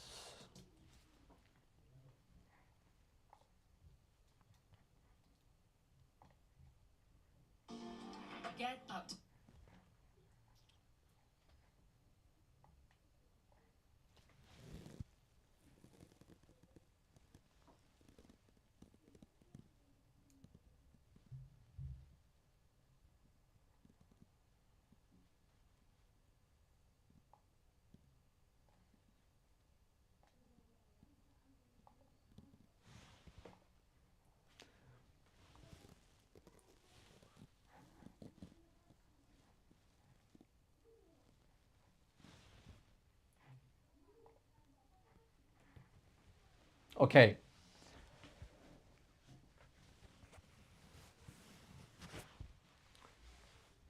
Okay.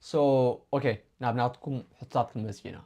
So okay, ናብ ናትኩም ሕቶታት ክንመጽእ ኢና።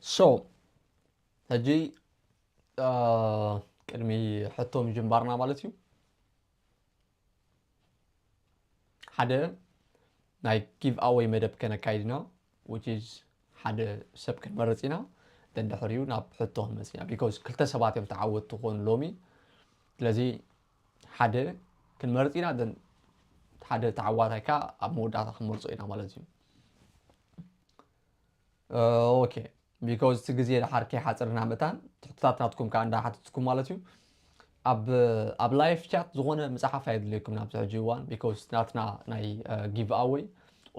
So ሕጂ ቅድሚ ሕቶ ምጅንባርና ማለት እዩ፣ ሓደ ናይ ጊቭ ኣወይ መደብ ከነካይድ ኢና። Which is ሓደ ሰብ ክንመርፅ ኢና፣ ደን ድሕሪኡ ናብ ሕቶ ክንመፅ ኢና። Because ክልተ ሰባት እዮም ተዓወትቲ ክኾኑ ሎሚ። ስለዚ ሓደ ክንመርፅ ኢና፣ ደን ሓደ ተዓዋታይ ከዓ ኣብ መወዳእታ ክንመርፆ ኢና ማለት እዩ። ኦኬ፣ because እቲ ግዜ ድሓር ከይሓፅርና መታን ትሕቶታት ናትኩም ከዓ እንዳሓተትኩም ማለት እዩ። ኣብ ኣብ live chat ዝኾነ ምፅሓፍ ኣየድልየኩም ናብዚ ሕጂ እዋን፣ because ናትና ናይ ጊቭ ኣወይ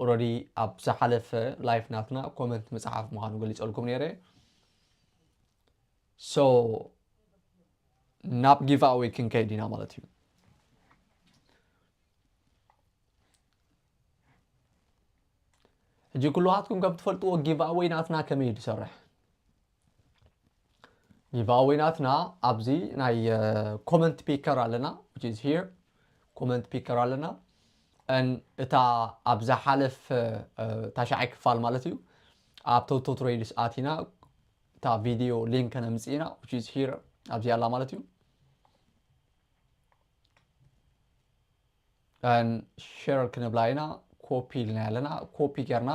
already ኣብ ዝሓለፈ live ናትና comment ምፅሓፍ ምዃኑ ገሊፀልኩም ነይረ። So ናብ ጊቭ ኣወይ ክንከይድ ኢና ማለት እዩ። ሕጂ ኩልሃትኩም ከም ትፈልጥዎ ጊቭ ኣወይ ናትና ከመይ እዩ ዝሰርሕ? ጊቭ ኣወይ ናትና ኣብዚ ናይ comment picker ኣለና፣ which is here comment picker ኣለና። And እታ ኣብ ዝሓለፈ ታሽዓይ ክፋል ማለት እዩ ኣብ ቶቶ ትሬድስ ኣቲና እታ ቪድዮ ሊንክ ከነምፅእ ኢና፣ which is here ኣብዚ ኣላ ማለት እዩ። ሸር ክንብላ ኢና። ኮፒ ኢልና ኣለና፣ ኮፒ ጌርና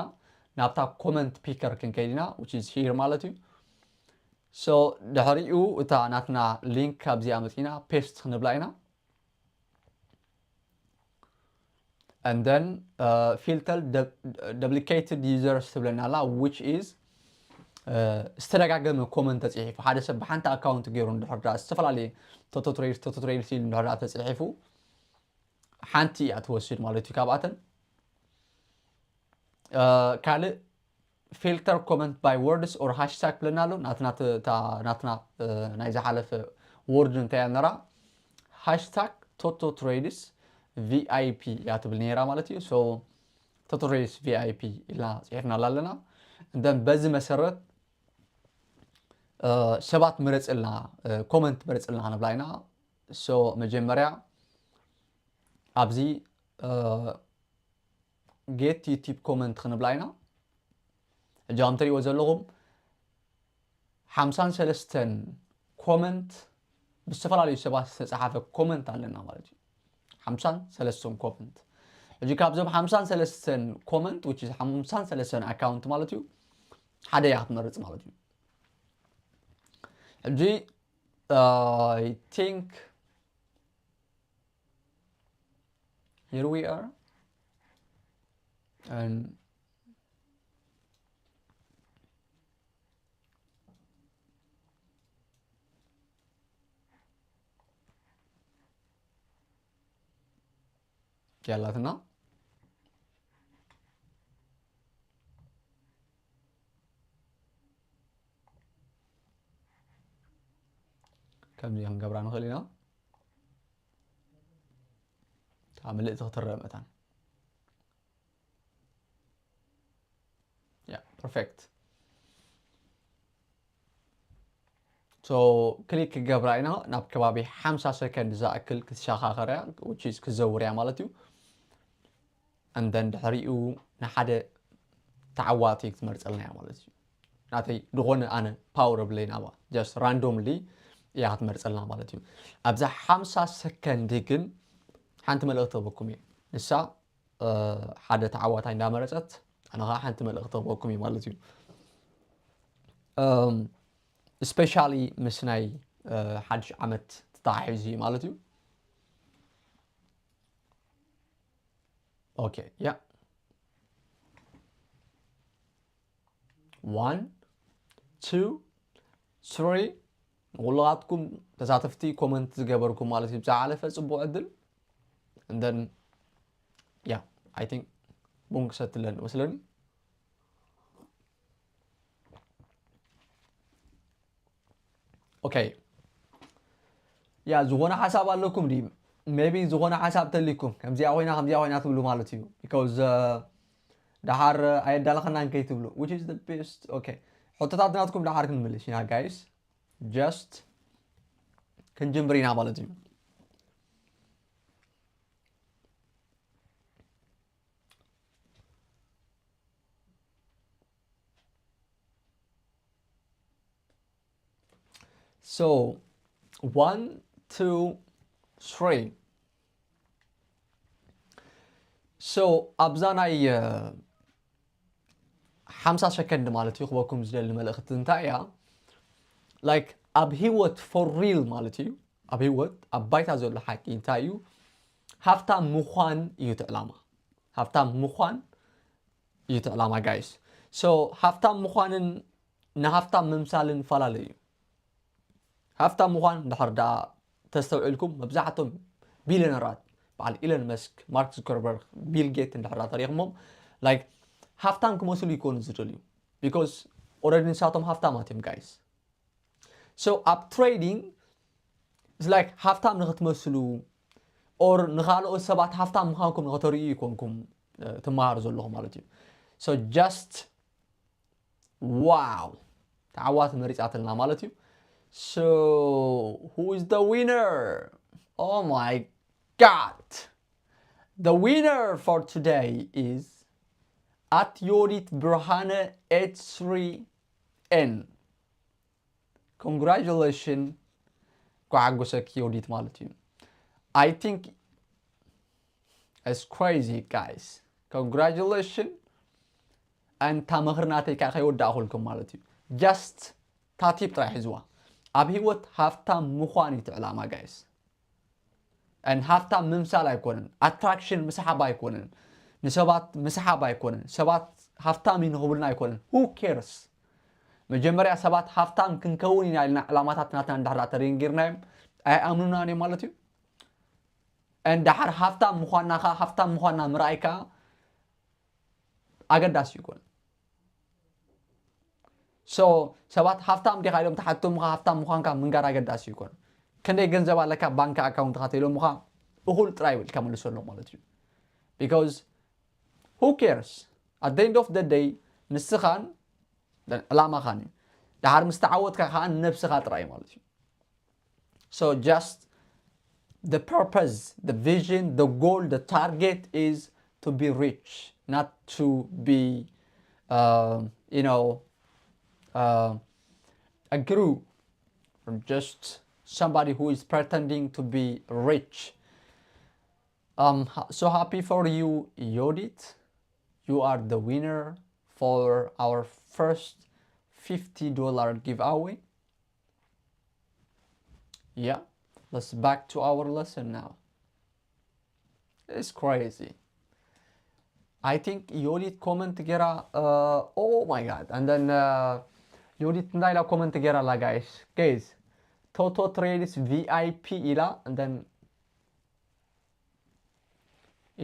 ናብታ comment picker ክንከይድ ኢና፣ which is here ማለት እዩ። So ድሕሪኡ እታ ናትና ሊንክ ካብዚኣ መፂና ፔስት ክንብላ ኢና። And then filter duplicated users ትብለና ኣላ፣ which is ዝተደጋገመ ኮመንት ተፅሒፉ፣ ሓደ ሰብ ብሓንቲ ኣካውንት ገይሩ እንድሕር ዳ ዝተፈላለየ ቶቶ ትሬድስ ቶቶ ትሬድስ ኢሉ እንድሕር ዳ ተፅሒፉ ሓንቲ እያ ትወስድ ማለት እዩ ካብኣተን። ካልእ filter comment by words or hashtag ብለና ኣሎ። ናትና ናትና ናይ ዝሓለፈ ወርድ እንታይ እያ ነራ፣ ሃሽታግ ቶቶ ትሬድስ ቪኣይፒ እያ ትብል ነይራ ማለት እዩ። So ቶቶ ትሬድስ ቪኣይፒ ኢልና ፅሒፍናላ ኣለና። እንደን በዚ መሰረት ሰባት ምረፅልና፣ ኮመንት ምረፅልና ክንብላ ኢና። So መጀመርያ ኣብዚ get YouTube comment ክንብላ ኢና። ሕጂ ከም ትሪእዎ ዘለኹም ሓምሳን ሰለስተን ኮመንት ብዝተፈላለዩ ሰባት ዝተፃሓፈ ኮመንት ኣለና ማለት እዩ። ሓምሳን ሰለስተን ኮመንት። ሕጂ ካብዞም ሓምሳን ሰለስተን ኮመንት which is ሓምሳን ሰለስተን ኣካውንት ማለት እዩ ሓደ እያ ክትመርፅ ማለት እዩ። ሕጂ I think here we are and ያላትና ከምዚ ክንገብራ ንኽእል ኢና። እታ ምልእቲ ክትረአ መታን። ያ ፐርፌክት። So ክሊክ ክገብራ ኢና። ናብ ከባቢ ሓምሳ ሰከንድ ዝኣክል ክትሸኻኸር እያ፣ which is ክዘውር እያ ማለት እዩ። And then ድሕሪኡ ንሓደ ተዓዋቲ ክትመርፀልና እያ ማለት እዩ። ናተይ ዝኾነ ኣነ ፓወር የብለይን ኣብኣ፣ just ራንዶምሊ እያ ክትመርፀልና ማለት እዩ። ኣብዛ ሓምሳ ሰከንድ ግን ሓንቲ መልእኽቲ ክህበኩም እየ። ንሳ ሓደ ተዓዋታይ እንዳመረፀት ኣነ ከዓ ሓንቲ መልእኽቲ ክህበኩም እዩ ማለት እዩ። ስፔሻሊ ምስ ናይ ሓድሽ ዓመት ተተሓሒዙ እዩ ማለት እዩ። Okay, yeah. One, two, three. ንኩላትኩም ተሳተፍቲ comment ዝገበርኩም ማለት እዩ። ብዝሓለፈ ጽቡቕ ዕድል። And then, yeah, I think ቡን ክሰትለን መስለኒ። Okay. ያ ዝኾነ ሓሳብ ኣለኩም ድዩ? Maybe ዝኾነ ሓሳብ ተልይኩም ከምዚኣ ኮይና ከምዚኣ ኮይና ትብሉ ማለት እዩ። Because ደሓር ኣየዳለኸናን ከይትብሉ, which is the best. Okay, ሕቶታት ናትኩም ደሓር ክንምልሽ ኢና guys. Just ክንጅምር ኢና ማለት እዩ። So, one, two, three. So ኣብዛ ናይ ሓምሳ ሰከንድ ማለት እዩ ክበኩም ዝደሊ መልእኽቲ እንታይ እያ? Like ኣብ ህይወት for real ማለት እዩ፣ ኣብ ህይወት ኣብ ባይታ ዘሎ ሓቂ እንታይ እዩ? ሃፍታም ምዃን እዩ እቲ ዕላማ። ሃፍታም ምዃን እዩ እቲ ዕላማ guys። So ሃፍታም ምዃንን ንሃፍታም ምምሳልን ፈላለዩ እዩ። ሃፍታም ምዃን እንድሕር ደኣ ተስተውዒልኩም መብዛሕቶም ቢልዮነራት በዓል ኢለን መስክ፣ ማርክ ዙከርበርግ፣ ቢል ጌት እንድሕር ደኣ ተሪኽሞም like ሃፍታም ክመስሉ ይኮኑ ዝደልዩ። Because already ንሳቶም ሃፍታማት እዮም guys። So ኣብ trading like ሃፍታም ንክትመስሉ or ንኻልኦት ሰባት ሃፍታም ምዃንኩም ንክተርእዩ ይኮንኩም ትመሃሩ ዘለኹም ማለት እዩ። So just wow፣ ተዓዋቲ መሪጻትልና ማለት እዩ። So who is the winner? Oh my god, the winner for today is at Yodit Burhane H three N. Congratulations. ኳሓጎሰኪ ዮዲት ማለት እዩ። I think it's crazy guys. Congratulations. And ታመኽሪ ናተይ ከዓ ከይወዳእኹልኩም ማለት እዩ። Just ታቲፕ ጥራይ ሒዝዋ። ኣብ ህይወት ሃፍታም ምዃን እዩ እቲ ዕላማ guys። And ሃፍታም ምምሳል ኣይኮነን፣ attraction ምስሓብ ኣይኮነን፣ ንሰባት ምስሓብ ኣይኮነን፣ ሰባት ሃፍታም እዩ ንኽብሉና ኣይኮነን። Who cares? መጀመርያ ሰባት ሃፍታም ክንከውን ኢና ኢልና ዕላማታት ናትና እንድሕር ተደንጊርናዮም ኣይኣምኑናን እዮም ማለት እዩ። And ደሓር ሃፍታም ምዃንና ከዓ ሃፍታም ምዃንና ምርኣይ ከዓ ኣገዳሲ ይኮን። So ሰባት ሃፍታም ዲኻ ኢሎም ተሓቶምኻ ሃፍታም ምዃንካ ምንጋር ኣገዳሲ ይኮን። ክንደይ ገንዘብ ኣለካ ባንክ ኣካውንትካ ተኢሎምኻ እኹል ጥራይ ኢልካ መልሰሎም ማለት እዩ። Because who cares? At the end of the day ንስኻን ዕላማኻን እዩ። ደሓር ምስ ተዓወትካ ከዓ ንነብስኻ ጥራይ ማለት እዩ። So just the purpose, the vision, the goal, the target is to be rich, not to be, uh, you know, uh, a guru or just somebody who is pretending to be rich. Um, ha- so happy for you, Yodit. You are the winner for our first fifty dollar giveaway. Yeah, let's back to our lesson now. It's crazy. I think Yodit comment ገራ, uh, oh my god. And then uh, Yodit እንታይ ኢላ comment ገራ ኣላ guys. Guys, Toto Trades V I P ኢላ and then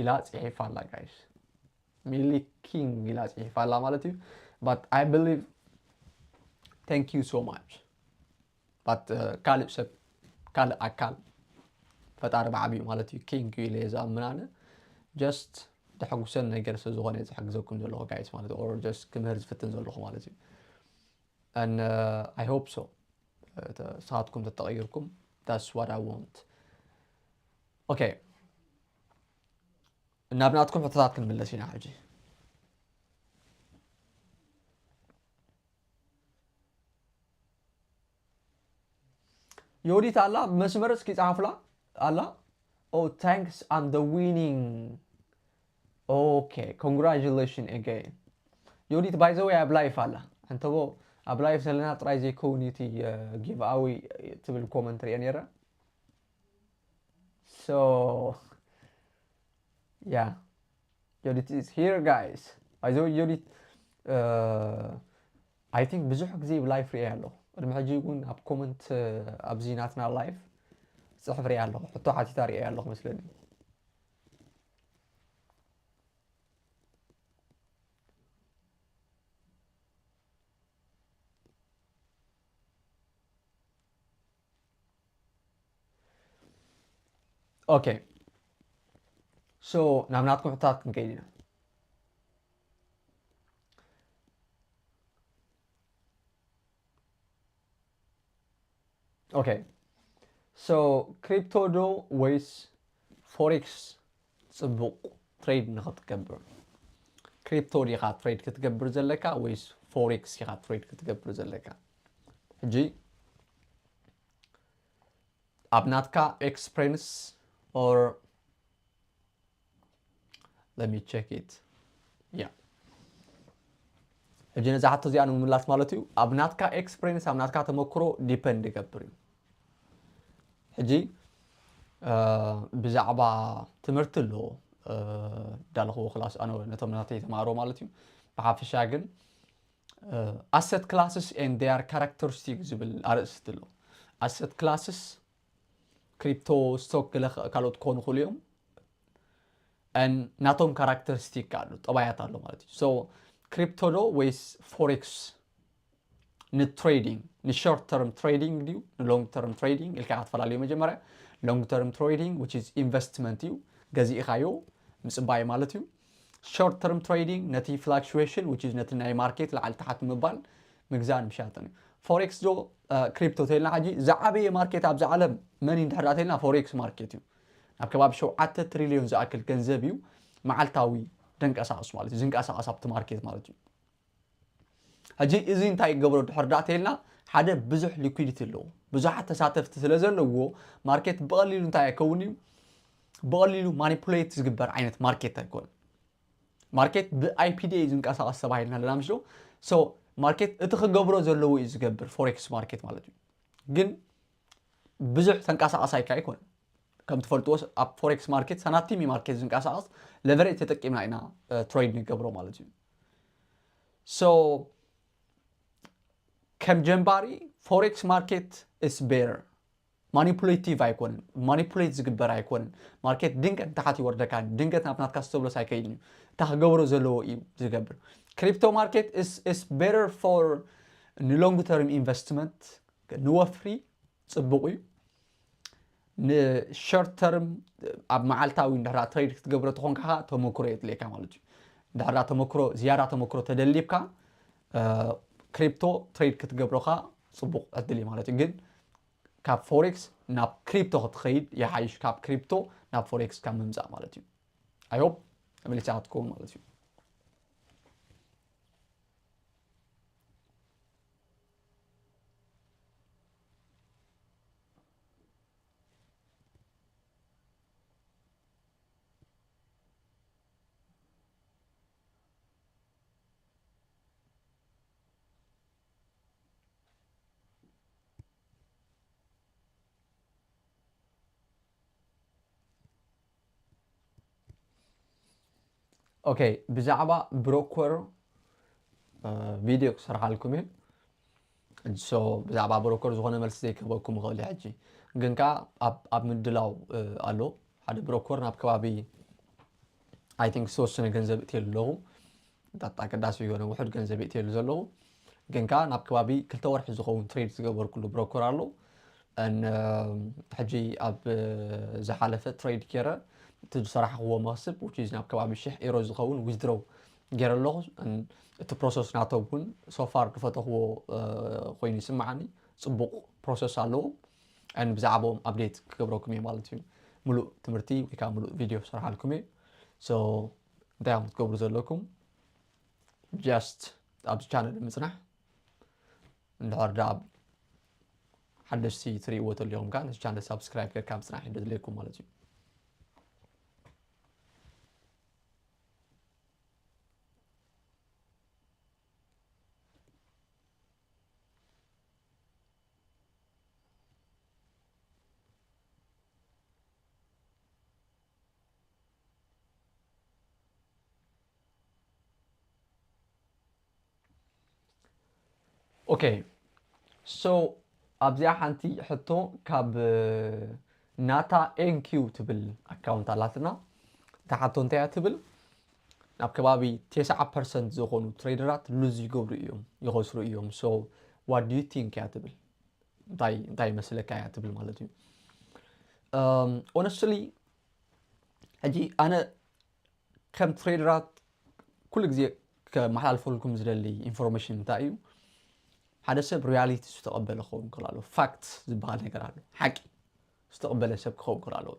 ኢላ ጽሒፋ ኣላ guys። ሚሊ ኪንግ ኢላ ጽሒፋ ኣላ ማለት እዩ። But I believe, thank you so much. But uh, ካልእ ሰብ ካልእ ኣካል ፈጣሪ ብዓቢኡ ማለት እዩ ኪንግ እዩ ኢለ እየ ዝኣምን ኣነ። Just ደሐጉሰን ነገር ስለ ዝኾነ እየ ዝሕግዘኩም ዘለኹ guys ማለት እዩ። Or just ክምህር ዝፍትን ዘለኹ ማለት እዩ። And uh, I hope so. ንስኻትኩም ተተቐይርኩም that's what I want. Okay, ናብ ናትኩም ሕቶታት ክንምለስ ኢና ሕጂ። ዮዲት ኣላ ብመስመር እስኪ ጻሓፉላ ኣላ። Oh thanks, I'm the winning. Okay, congratulations again. ዮዲት by the way ኣብ ላይፍ ኣላ። እንተቦ ኣብ live ዘለና ጥራይ ዘይከውን እቲ giveaway ትብል comment ሪአ ነይረ። So yeah, ዮዲት is here, guys. By the way, ዮዲት I think ብዙሕ ግዜ ብ live ሪአ ኣለኹ። ቅድሚ ሕጂ እውን ኣብ comment ኣብዚ ናትና live ጽሕፍ ሪአ ኣለኹ፣ ሕቶ ሓቲታ ሪአ ኣለኹ መስለኒ። Okay, so ናብ ናትኩም ሕታት ክንከይድ ኢና። Okay, so crypto ዶ ወይስ forex ጽቡቕ trade ንኽትገብር? Crypto ዲኻ trade ክትገብር ዘለካ ወይስ forex ኢኻ trade ክትገብር ዘለካ? ሕጂ ኣብ ናትካ experience or let me check it, yeah. ሕጂ ነዛ ሕቶ እዚኣ ንምምላስ ማለት እዩ፣ ኣብ ናትካ experience፣ ኣብ ናትካ ተመክሮ depend ይገብር እዩ። ሕጂ ብዛዕባ ትምህርቲ ኣሎ፣ እንዳለኽዎ ክላስ ኣነ ነቶም ናተይ ተማሃሮ ማለት እዩ። ብሓፈሻ ግን asset classes and their characteristic ዝብል ኣርእስቲ ኣሎ። Asset classes፣ crypto፣ stock፣ ገለ ካልኦት ክኾኑ ይኽእሉ እዮም። And ናቶም characteristic ኣሎ፣ ጠባያት ኣሎ ማለት እዩ። So crypto ዶ ወይስ forex ን trading፣ ን short term trading ድዩ ን long term trading ኢልካ ክትፈላለዩ መጀመርያ። Long term trading, which is investment እዩ፣ ገዚእኻዮ ምጽባይ ማለት እዩ። Short term trading ነቲ fluctuation, which is ነቲ ናይ market ላዕሊ ታሕቲ ምባል ምግዛእን ምሻጥን እዩ። Forex ዶ crypto ተልና ሕጂ ዝዓበየ market ኣብዛ ዓለም መን እዩ እንድሕር ተልና forex market እዩ። ናብ ከባቢ ሸውዓተ ትሪልዮን ዝኣክል ገንዘብ እዩ መዓልታዊ ደንቀሳቕስ ማለት እዩ፣ ዝንቀሳቐስ ኣብቲ market ማለት እዩ። ሕጂ እዚ እንታይ ይገብሮ ድሕር ዳ ተልና፣ ሓደ ብዙሕ liquidity ኣለዎ፣ ብዙሓት ተሳተፍቲ ስለ ዘለዎ market ብቐሊሉ እንታይ ኣይከውን እዩ፣ ብቐሊሉ manipulate ዝግበር ዓይነት market ኣይኮነን። Market ብ I P D እዩ ዝንቀሳቐስ ተባሂልና ኣለና ምሽ? So market እቲ ክገብሮ ዘለዎ እዩ ዝገብር፣ forex market ማለት እዩ። ግን ብዙሕ ተንቀሳቐሳይካ ኣይኮነን። ከም ትፈልጥዎ ኣብ forex market ሳናቲም እዩ market ዝንቀሳቐስ፣ leverage ተጠቂምና ኢና trade ንገብሮ ማለት እዩ። So ከም ጀንባሪ forex market is better። Manipulative ኣይኮነን፣ manipulate ዝግበር ኣይኮነን። Market ድንገት ንታሕቲ ይወርደካ፣ ድንገት ናብ ናትካ stop loss ኣይከይድን እዩ። እታ ክገብሮ ዘለዎ እዩ ዝገብር። Crypto market is, is better for ን long term investment፣ ንወፍሪ ጽቡቕ እዩ። ን short term ኣብ መዓልታዊ እንድሕር trade ክትገብሮ ተኾንካ ኸዓ ተመክሮ የድልየካ ማለት እዩ። እንድሕር ተመክሮ፣ ዝያዳ ተመክሮ ተደሊብካ crypto trade ክትገብሮ ኸዓ ጽቡቕ ዕድል እዩ ማለት እዩ። ግን ካብ forex ናብ crypto ክትኸይድ ይሓይሽ፣ ካብ crypto ናብ forex ካብ ምምጻእ ማለት እዩ። I hope መመሊሳ ክትከውን ማለት እዩ። Okay፣ ብዛዕባ broker ቪድዮ ክሰርሓልኩም እየ። So ብዛዕባ broker ዝኾነ መልሲ ዘይክህበኩም ይኽእል ሕጂ፣ ግን ከኣ ኣብ ምድላው ኣሎ። ሓደ broker ናብ ከባቢ I think ዝተወሰነ ገንዘብ እትየሉ ኣለኹ። ጣጣ ኣገዳሲ ይሆነ ውሑድ ገንዘብ እትየሉ ዘለኹ፣ ግን ከኣ ናብ ከባቢ ክልተ ወርሒ ዝኸውን trade ዝገበርኩሉ broker ኣሎ። ሕጂ ኣብ ዝሓለፈ trade ገይረ እቲ ዝሰራሕክዎ መኽስብ፣ which is ናብ ከባቢ ሽሕ ኤሮ ዝኸውን withdraw ገይረ ኣለኹ። እቲ process ናቶም እውን so far ዝፈተኽዎ ኮይኑ ይስምዓኒ። ጽቡቕ process ኣለዎ። ብዛዕባኦም update ክገብረኩም እየ ማለት እዩ። ምሉእ ትምህርቲ ወይ ከዓ ምሉእ ቪድዮ ክሰርሓልኩም እየ። So እንታይ እዮም ክትገብሩ ዘለኩም? Just ኣብዚ channel ምጽናሕ። እንድሕር ደኣ ሓደሽቲ ትርእይዎ ተሊኹም ከኣ ነዚ channel subscribe ጌርካ ምጽናሕ እዩ ዘድልየኩም ማለት እዩ። Okay, so ኣብዚኣ ሓንቲ ሕቶ ካብ ናታ ኤንኪው ትብል ኣካውንት ኣላትና። እታ ሕቶ እንታይ እያ ትብል? ናብ ከባቢ ተስዓ ፐርሰንት ዝኾኑ ትሬደራት ሉዝ ይገብሩ እዮም፣ ይኸስሩ እዮም። So what do you think እያ ትብል? እንታይ እንታይ ይመስለካ እያ ትብል ማለት እዩ። Honestly ሕጂ ኣነ ከም ትሬደራት ኩሉ ግዜ ከመሓላልፈልኩም ዝደሊ ኢንፎርሜሽን እንታይ እዩ? ሓደ ሰብ ሪያሊቲ ዝተቐበለ ክኸውን ከሎ ኣሎ፣ ፋክት ዝበሃል ነገር ኣሎ፣ ሓቂ ዝተቐበለ ሰብ ክኸውን ከሎ ኣለዎ።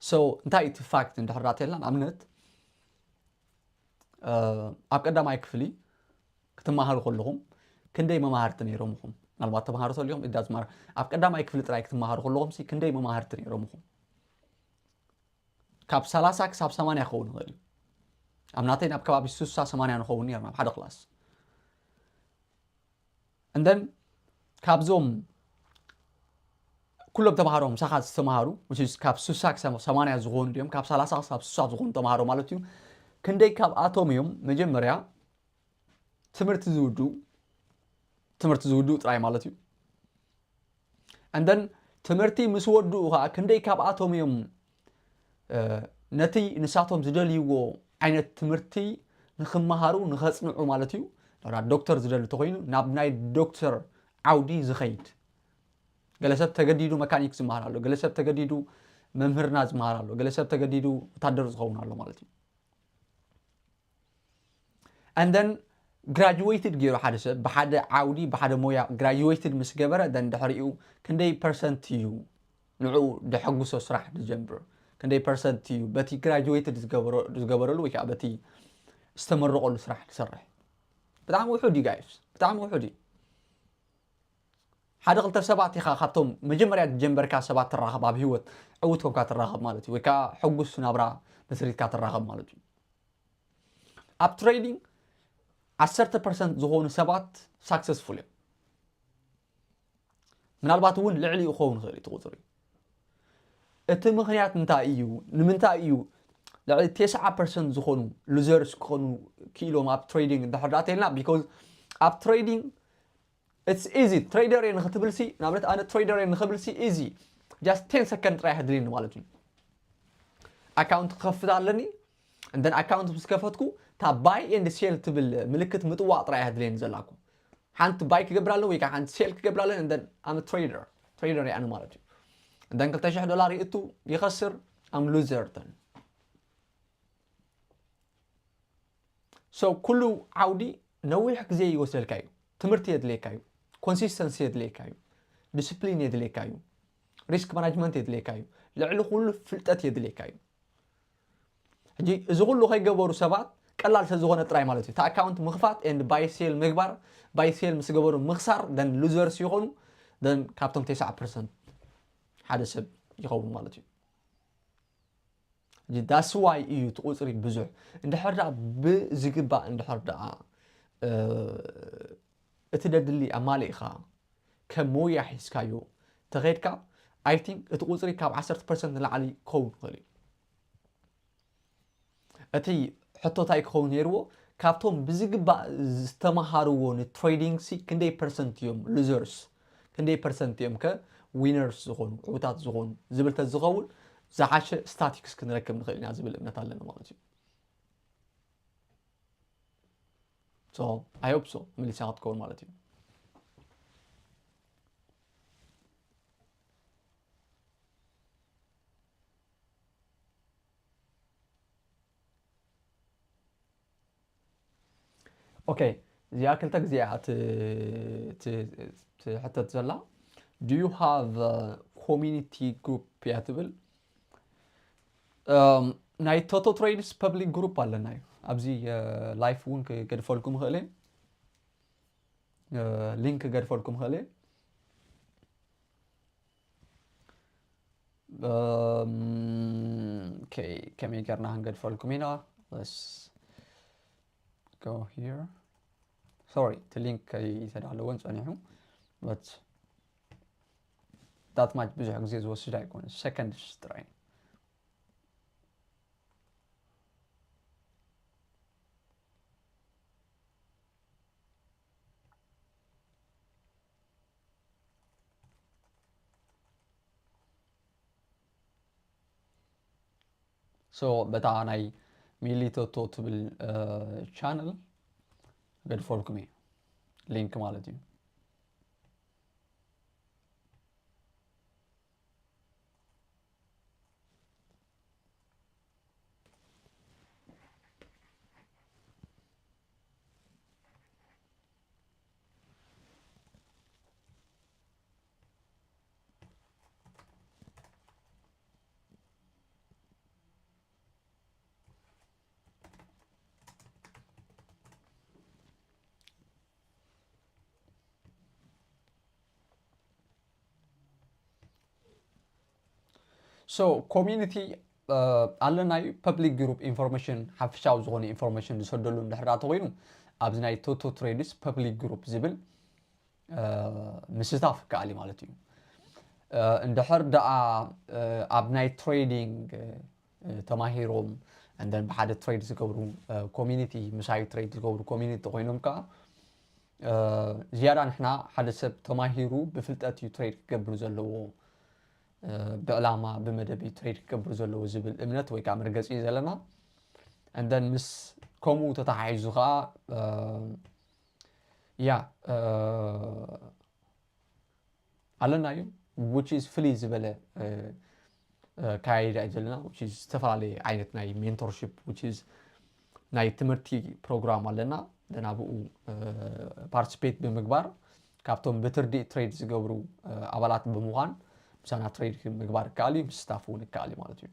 So እንታይ እቲ ፋክት እንድሕር ዳተልና ንኣብነት ኣብ ቀዳማይ ክፍሊ ክትመሃሩ ከለኹም ክንደይ መማህርቲ ነይሮም ኢኹም? ምናልባት ተምሃሮ ተሊኹም ኢዳ ዝማር ኣብ ቀዳማይ ክፍሊ ጥራይ ክትመሃሩ ከለኹም ሲ ክንደይ መማህርቲ ነይሮም ኢኹም? ካብ ሰላሳ ክሳብ ሰማንያ ክኸውን ይኽእል እዩ። ኣብ ናተይ ናብ ከባቢ ስሳ ሰማንያ ንኸውን ነርና ኣብ ሓደ ክላስ። And then ካብዞም ኩሎም ተምሃሮ ምሳኻ ዝተምሃሩ which is ካብ ስሳ ክሳብ ሰማንያ ዝኾኑ ድዮም ካብ ሰላሳ ክሳብ ስሳ ዝኾኑ ተምሃሮ ማለት እዩ። ክንደይ ካብኣቶም እዮም መጀመርያ ትምህርቲ ዝውድኡ? ትምህርቲ ዝውድኡ ጥራይ ማለት እዩ። And then ትምህርቲ ምስ ወድኡ ከዓ ክንደይ ካብኣቶም እዮም ነቲ ንሳቶም ዝደልይዎ ዓይነት ትምህርቲ ንክመሃሩ ንኸፅንዑ ማለት እዩ። ዶክተር ዝደሊ ተኮይኑ ናብ ናይ ዶክተር ዓውዲ ዝኸይድ፣ ገለ ሰብ ተገዲዱ መካኒክ ዝመሃር ኣሎ፣ ገለ ሰብ ተገዲዱ መምህርና ዝመሃር ኣሎ፣ ገለ ሰብ ተገዲዱ ወታደር ዝኸውን ኣሎ ማለት እዩ። And then ግራጁዌትድ ገይሩ ሓደ ሰብ ብሓደ ዓውዲ ብሓደ ሞያ ግራጁዌትድ ምስ ገበረ then ድሕሪኡ ክንደይ ፐርሰንት እዩ ንዕኡ ደሐጉሶ ስራሕ ዝጀምር? ክንደይ ፐርሰንት እዩ በቲ ግራጁዌትድ ዝገበረሉ ወይ ከዓ በቲ ዝተመረቐሉ ስራሕ ዝሰርሕ? ብጣዕሚ ውሑድ እዩ ጋይስ፣ ብጣዕሚ ውሑድ እዩ። ሓደ ክልተ ሰባት ኢኻ ካብቶም መጀመርያ ዝጀንበርካ ሰባት ትራኸብ ኣብ ህይወት ዕውት ኮንካ ትራኸብ ማለት እዩ፣ ወይ ከዓ ሕጉስ ናብራ መስሪትካ ትራኸብ ማለት እዩ። ኣብ ትሬዲንግ ዓሰርተ ፐርሰንት ዝኾኑ ሰባት ሳክሰስፉል እዮም። ምናልባት እውን ልዕሊኡ ክኸውን ይኽእል እዩ እቲ ቁፅሪ። እቲ ምኽንያት እንታይ እዩ? ንምንታይ እዩ ልዕሊ ተስዓ ፐርሰንት ዝኾኑ ሉዘርስ ክኾኑ ክኢሎም ኣብ ትሬዲንግ እንድሕር ደኣ ተልና? ቢኮዝ ኣብ ትሬዲንግ it's easy። ትሬደር እየ ንክትብል ሲ ንኣብነት ኣነ ትሬደር እየ ንክብል ሲ ኢዚ just ten ሰከንድ ጥራይ ኣድልየኒ ማለት እዩ። ኣካውንት ክኸፍት ኣለኒ። እንደን ኣካውንት ምስ ከፈትኩ እታ ባይ ኤንድ ሴል ትብል ምልክት ምጥዋቕ ጥራይ ኣድልየኒ ዘላኩ። ሓንቲ ባይ ክገብር ኣለኒ ወይ ከዓ ሓንቲ ሴል ክገብር ኣለኒ። እንደን ኣም ትሬደር ትሬደር እየ ኣነ ማለት እዩ። እንደን ክልተ ሽሕ ዶላር ይእቱ ይኸስር ኣም ሉዘር ተን። So ኩሉ ዓውዲ ነዊሕ ግዜ ይወስደልካ እዩ። ትምህርቲ የድልየካ እዩ። ኮንሲስተንሲ የድልየካ እዩ። ዲስፕሊን የድልየካ እዩ። ሪስክ ማናጅመንት የድልየካ እዩ። ልዕሊ ኩሉ ፍልጠት የድልየካ እዩ። ሕጂ እዚ ኩሉ ከይገበሩ ሰባት ቀላል ስለ ዝኾነ ጥራይ ማለት እዩ። እቲ ኣካውንት ምኽፋት ኤንድ ባይ ሴል ምግባር፣ ባይ ሴል ምስ ገበሩ ምኽሳር ደን ሉዘርስ ይኾኑ። ደን ካብቶም ተስዓ ፐርሰንት ሓደ ሰብ ይኸውን ማለት እዩ። ሕጂ that's why እዩ እቲ ቁፅሪ ብዙሕ። እንድሕር ደኣ ብዝግባእ እንድሕር ደኣ እቲ ደድሊ ኣማሊእኻ ከም ሞያ ሒዝካዮ ተኸድካ I think እቲ ቁፅሪ ካብ ዓሰርተ ፐርሰንት ንላዕሊ ክኸውን ይኽእል እዩ። እቲ ሕቶ እንታይ ክኸውን ነይርዎ? ካብቶም ብዝግባእ ዝተምሃርዎ ንትሬዲንግ ሲ ክንደይ ፐርሰንት እዮም ሉዘርስ፣ ክንደይ ፐርሰንት እዮም ከ ዊነርስ ዝኾኑ፣ ዕውታት ዝኾኑ ዝብል ተዝኸውን ዝሓሸ ስታቲክስ ክንረክብ ንኽእል ኢና ዝብል እምነት ኣለኒ ማለት እዩ። So I hope so መሊሳ ክትከውን ማለት እዩ። Okay, እዚኣ ክልተ ግዜ እያ ትሕተት ዘላ። Do you have community group እያ ትብል። ናይ ቶቶ ትሬድስ ፐብሊክ ግሩፕ ኣለና እዩ። ኣብዚ ላይፍ እውን ክገድፈልኩም ይኽእል እየ፣ ሊንክ ክገድፈልኩም ይኽእል እየ። ከመይ ጌርና ክንገድፈልኩም ኢና? Let's go here. Sorry, እቲ ሊንክ ከይተዳለወን ጸኒሑ። But that much ብዙሕ ግዜ ዝወስድ ኣይኮነ፣ ሰከንድስ ጥራይ። So በታ ናይ ሚሊ ቶቶ ትብል ቻነል ገድፈልኩም እየ፣ ሊንክ ማለት እዩ። So ኮሚኒቲ ኣለና እዩ። ፐብሊክ ግሩፕ ኢንፎርሜሽን፣ ሓፈሻዊ ዝኾነ ኢንፎርሜሽን ዝሰደሉ እንድሕር ዳ ተኮይኑ፣ ኣብዚ ናይ ቶቶ ትሬድስ ፐብሊክ ግሩፕ ዝብል ምስታፍ ይከኣል እዩ ማለት እዩ። እንድሕር ደኣ ኣብ ናይ ትሬዲንግ ተማሂሮም፣ እንደን ብሓደ ትሬድ ዝገብሩ ኮሚኒቲ፣ ምሳይ ትሬድ ዝገብሩ ኮሚኒቲ ኮይኖም ከዓ ዝያዳ ንሕና ሓደ ሰብ ተማሂሩ ብፍልጠት እዩ ትሬድ ክገብር ዘለዎ፣ ብዕላማ ብመደብ እዩ ትሬድ ክገብር ዘለዎ ዝብል እምነት ወይ ከዓ መርገፂ እዩ ዘለና። እንደን ምስ ከምኡ ተተሓሒዙ ከዓ ያ ኣለና እዩ። Which is ፍልይ ዝበለ ካይዳ እዩ ዘለና። Which is ዝተፈላለየ ዓይነት ናይ ሜንቶርሽፕ፣ which is ናይ ትምህርቲ ፕሮግራም ኣለና። ደን ኣብኡ ፓርቲስፔት ብምግባር ካብቶም ብትርዲእ ትሬድ ዝገብሩ ኣባላት ብምዃን ምሳና ትሬድ ምግባር ይከኣል እዩ፣ ምስታፍ እውን ይከኣል እዩ ማለት እዩ።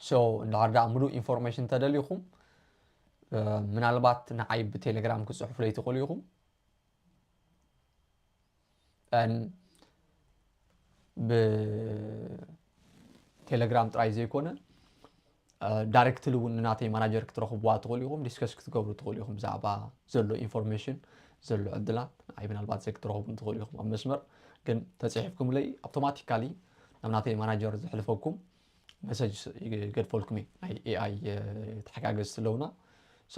So እንድሕር ደኣ ምሉእ ኢንፎርሜሽን ተደሊኹም ምናልባት ንዓይ ብቴሌግራም ክፅሕፉለይ ትኽእሉ ኢኹም። ብቴሌግራም ጥራይ ዘይኮነ ዳይሬክትሊ እውን ንናተይ ማናጀር ክትረኽብዋ ትኽእሉ ኢኹም፣ ዲስከስ ክትገብሩ ትኽእሉ ኢኹም ብዛዕባ ዘሎ ኢንፎርሜሽን፣ ዘሎ ዕድላት። ንዓይ ምናልባት ዘይ ክትረኽቡ ትኽእሉ ኢኹም ኣብ መስመር፣ ግን ተፅሒፍኩምለይ ኣውቶማቲካሊ ናብ ናተይ ማናጀር ዘሕልፈኩም መሰጅ ይገድፈልኩም እዩ። ናይ ኤኣይ ተሓጋገዝቲ ኣለውና።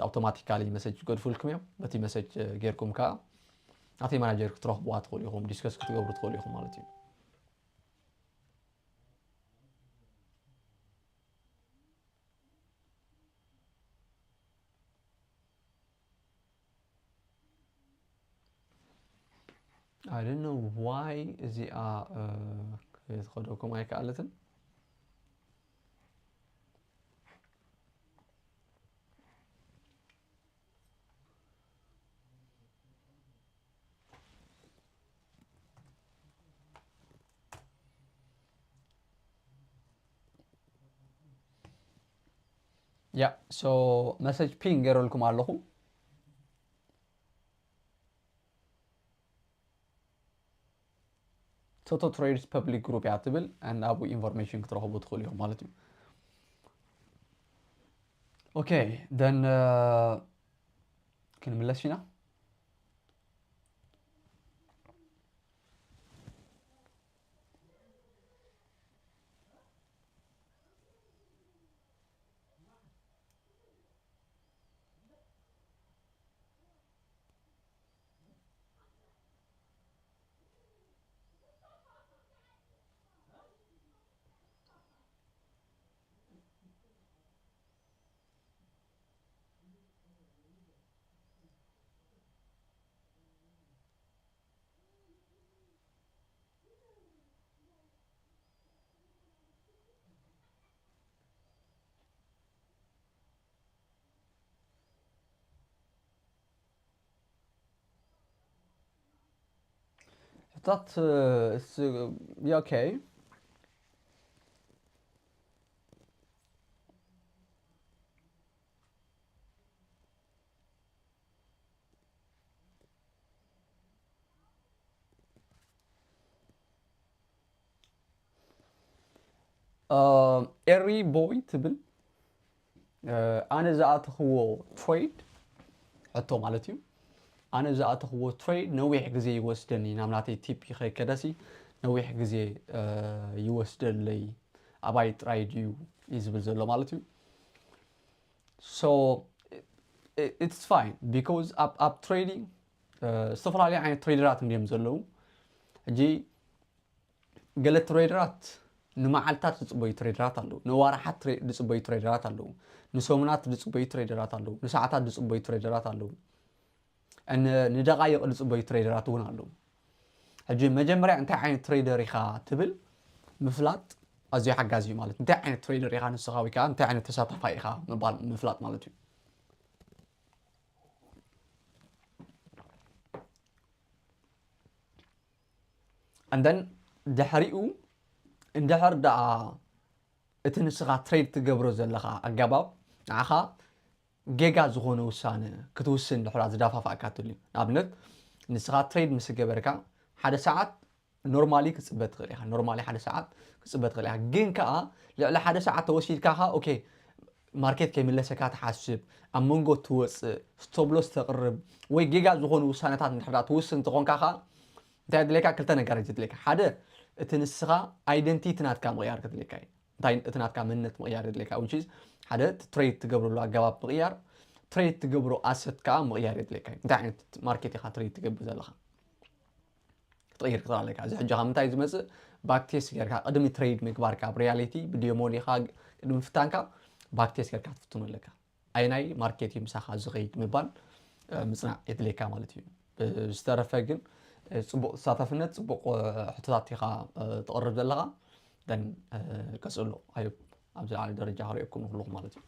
ኣውቶማቲካሊ መሰጅ ይገድፉልኩም እዮም። በቲ መሰጅ ጌርኩም ከዓ ናተይ ማናጀር ክትረኽብዋ ትኽእሉ ኢኹም፣ ዲስከስ ክትገብሩ ትኽእሉ ኢኹም ማለት እዩ። I don't know why እዚኣ ክትኸደኩም ኣይከኣለትን። ያ ሶ መሰጅ ፒንግ ገይረልኩም ኣለኹ። ቶቶ ትሬድስ ፐብሊክ ግሩፕ እያ ትብል፣ and ኣብኡ ኢንፎርሜሽን ክትረኽቡ ትኽእሉ ኢኹም ማለት እዩ። ኦኬ ደን ክንምለስ ኢና። ሕታት ያ ኦኬ። ኤሪ ቦይ ትብል ኣነ ዝኣተኽዎ ትሬድ ሕቶ ማለት እዩ። ኣነ ዝኣተኽዎ ትሬድ ነዊሕ ግዜ ይወስደኒ ናብ ናተይ ቲፒ ከይከደሲ ነዊሕ ግዜ ይወስደለይ ኣባይ ጥራይ ድዩ እዩ ዝብል ዘሎ ማለት እዩ። So it's fine because ኣብ ትሬዲንግ ዝተፈላለዩ ዓይነት ትሬደራት እንዲዮም ዘለዉ። ሕጂ ገለ ትሬደራት ንመዓልታት ዝፅበዩ ትሬደራት ኣለዉ፣ ንዋርሓት ትሬ- ዝፅበዩ ትሬደራት ኣለዉ፣ ንሰሙናት ዝፅበዩ ትሬደራት ኣለዉ፣ ንሰዓታት ዝፅበዩ ትሬደራት ኣለዉ፣ ን- ንደቃይቅ ዝፅበዩ ትሬደራት እውን ኣለዉ። ሕጂ መጀመርያ እንታይ ዓይነት ትሬደር ኢኻ ትብል ምፍላጥ ኣዝዩ ሓጋዚ እዩ። ማለት እንታይ ዓይነት ትሬደር ኢኻ ንስኻ ወይ ከዓ እንታይ ዓይነት ተሳታፋይ ኢኻ ምባል ምፍላጥ ማለት እዩ። And then ድሕሪኡ እንድሕር ደኣ እቲ ንስኻ ትሬድ ትገብሮ ዘለኻ ኣገባብ ንዓኻ ጌጋ ዝኾነ ውሳነ ክትውስን ድሕራ ዝዳፋፋእካ ትልዩ። ንኣብነት ንስኻ ትሬድ ምስ ገበርካ ሓደ ሰዓት ኖርማሊ ክጽበ ትኽእል ኢኻ። ኖርማሊ ሓደ ሰዓት ክጽበ ትኽእል ኢኻ። ግን ከኣ ልዕሊ ሓደ ሰዓት ተወሲድካ ኸኣ ኦኬ ማርኬት ከይምለሰካ ትሓስብ፣ ኣብ መንጎ ትወጽእ፣ ስቶፕ ሎስ ተቕርብ ወይ ጌጋ ዝኾኑ ውሳነታት እንድሕር ትውስን እንተኾንካ ኸኣ እንታይ የድልየካ? ክልተ ነገር እዩ ዘድልየካ። ሓደ እቲ ንስኻ ኣይደንቲቲ ናትካ ምቕያር ከድልየካ እዩ። እንታይ እቲ ናትካ መንነት ምቕያር የድልየካ። Which is ሓደ ትሬድ ትገብረሉ ኣገባብ ምቕያር፣ ትሬድ ትገብሮ ኣሰት ከኣ ምቕያር የድልየካ እዩ። እንታይ ዓይነት ማርኬት ኢኻ ትሬድ ትገብር ዘለኻ ክትቕይር ክትኽእል ኣለካ። እዚ ሕጂ ካብ ምንታይ ዝመጽእ ባክ ቴስት ጌርካ ቅድሚ ትሬድ ምግባርካ ኣብ ሪያሊቲ ብዲሞ ዲኻ ቅድሚ ፍታንካ ባክ ቴስት ጌርካ ክትፍትኖ ኣለካ። ኣይናይ ማርኬት እዩ ምሳኻ ዝኸይድ ምባል እ፣ ምጽናዕ የድልየካ ማለት እዩ። ብዝተረፈ ግን እ፣ ጽቡቕ ተሳታፍነት፣ ጽቡቕ እ፣ ሕቶታት ኢኻ እ፣ ትቕርብ ዘለኻ። ደን እ፣ ቀጽሎ ኣዩ ኣብ ዝለዓለ ደረጃ ክርእየኩም ንኩልኹም ማለት እዩ።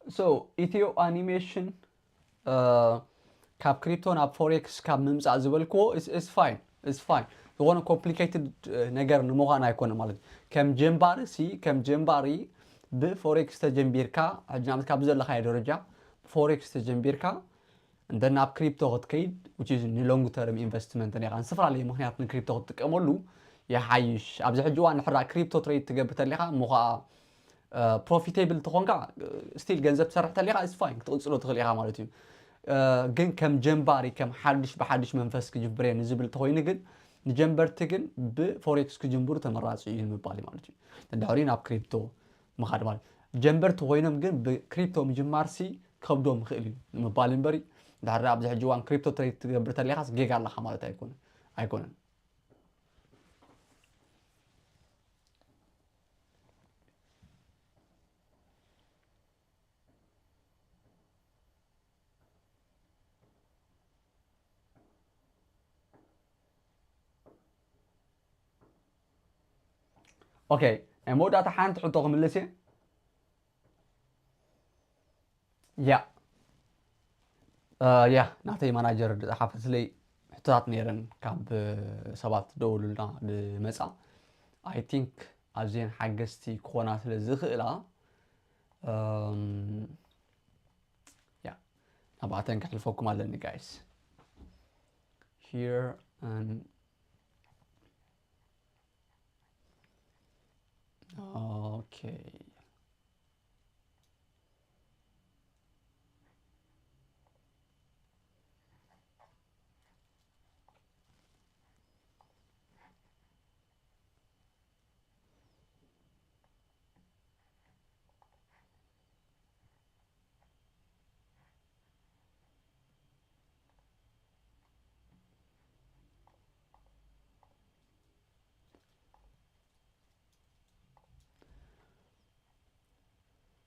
So ኢትዮ ኣኒሜሽን እ፣ ካብ ክሪፕቶ ናብ ፎሬክስ ካብ ምምፃእ ዝበልክዎ it's fine it's fine። ዝኾነ ኮምፕሊኬትድ ነገር ንምዃን ኣይኮነ ማለት እዩ። ከም ጀምባሪ ሲ ከም ጀምባሪ ብፎሬክስ ተጀምቢርካ ሕጂ ናብት ካብ ዘለካዮ ደረጃ ብፎሬክስ ተጀምቢርካ እንደ ናብ ክሪፕቶ ክትከይድ which is ንሎንግ ተርም ኢንቨስትመንት ኔኻ ዝተፈላለዩ ምክንያት ንክሪፕቶ ክትጥቀመሉ ይሓይሽ። ኣብዚ ሕጂ እዋን ንሕራ ክሪፕቶ ትሬድ ትገብር ተሊኻ እሞ ከዓ ፕሮፊቴብል ተኾንካ ስቲል ገንዘብ ትሰርሕ ተሊኻ it's fine ክትቕፅሎ ትኽእል ኢኻ ማለት እዩ። እ፣ ግን ከም ጀምባሪ ከም ሓድሽ ብሓድሽ መንፈስ ክጅብር እየ ንዝብል ተኾይኑ ግን ንጀንበርቲ ግን ብፎሬክስ ክጅምሩ ተመራፂ እዩ ንምባል እዩ ማለት እዩ። እንድሕሪ ናብ ክሪፕቶ ምኻድ ማለት ጀንበርቲ ኮይኖም ግን ብክሪፕቶ ምጅማር ሲ ከብዶም ይኽእል እዩ ንምባል እምበሪ ድሕሪ ኣብዚ ሕጂ እዋን ክሪፕቶ ትሬድ ትገብር ተሊኻስ ጌጋ ኣለካ ማለት ኣይኮነ ኣይኮነን። ኦኬ፣ ናይ መወዳእታ ሓንቲ ሕቶ ክምልስ እየ። ያ እ፣ ያ ናተይ ማናጀር ዝፀሓፈትለይ ሕቶታት ነይረን ካብ ሰባት ደውሉልና ዝመፃ። I think ኣዝየን ሓገዝቲ ክኾና ስለ ዝኽእላ እም፣ ያ ናብኣተን ከሕልፈኩም ኣለኒ ጋይስ። Here and okay.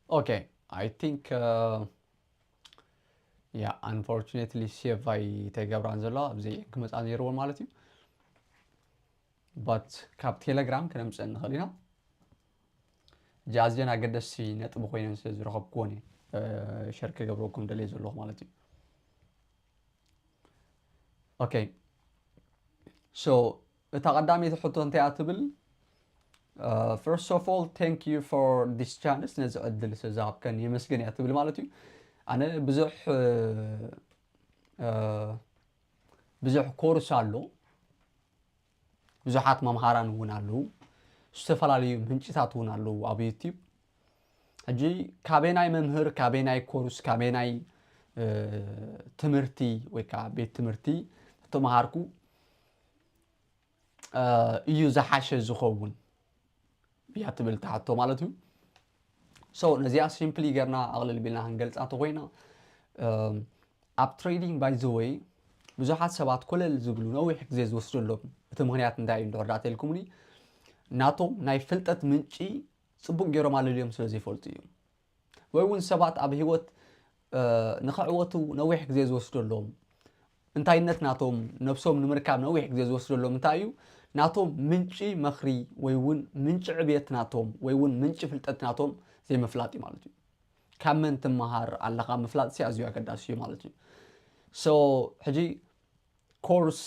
Okay, I think uh, yeah, unfortunately save ኣይተገብራን ዘሎ ኣብዚ ክመፃ ነይርዎ ማለት እዩ። But ካብ ቴሌግራም ክነምፅእ ንኽእል ኢና። እጂ ኣዝየን ኣገደስቲ ነጥቢ ኮይነን ስለ ዝረኸብክዎን እየ ሸር ክገብረኩም ደልየ ዘለኹ ማለት እዩ። Okay, so እታ ቀዳመይቲ ሕቶ እንታይ እያ ትብል? Uh, first of all, thank you for this chance, ነዚ ዕድል ስለ ዝሃብከን የመስግን እያ ትብል ማለት እዩ። ኣነ ብዙሕ እ፣ ብዙሕ ኮርስ ኣሎ፣ ብዙሓት መምሃራን እውን ኣለዉ፣ ዝተፈላለዩ ምንጭታት እውን ኣለዉ ኣብ ዩቲዩብ። ሕጂ ካበናይ መምህር፣ ካበናይ ኮርስ፣ ካበናይ ትምህርቲ ወይ ከዓ ቤት ትምህርቲ ተማሃርኩ እዩ ዝሓሸ ዝኸውን እያ ትብል ትሓቶ ማለት እዩ። So ነዚኣ simply ጌርና ኣቕልል ቢልና ክንገልፃ እንተኮይና ኣብ trading by the way ብዙሓት ሰባት ኮለል ዝብሉ ነዊሕ ግዜ ዝወስደሎም እቲ ምክንያት እንታይ እዩ እንድሕር ዳኣ ተልኩምኒ ናቶም ናይ ፍልጠት ምንጪ ፅቡቅ ገይሮም ኣለልዮም ስለ ዘይፈልጡ እዩ። ወይ እውን ሰባት ኣብ ህይወት ንኽዕወቱ ነዊሕ ግዜ ዝወስደሎም እንታይነት ናቶም ነብሶም ንምርካብ ነዊሕ ግዜ ዝወስደሎም እንታይ እዩ ናቶም ምንጪ መኽሪ ወይ እውን ምንጪ ዕብየት ናቶም ወይ እውን ምንጪ ፍልጠት ናቶም ዘይምፍላጥ እዩ ማለት እዩ። ካብ መን ትመሃር ኣለኻ ምፍላጥ ሲ ኣዝዩ ኣገዳሲ እዩ ማለት እዩ። So ሕጂ ኮርስ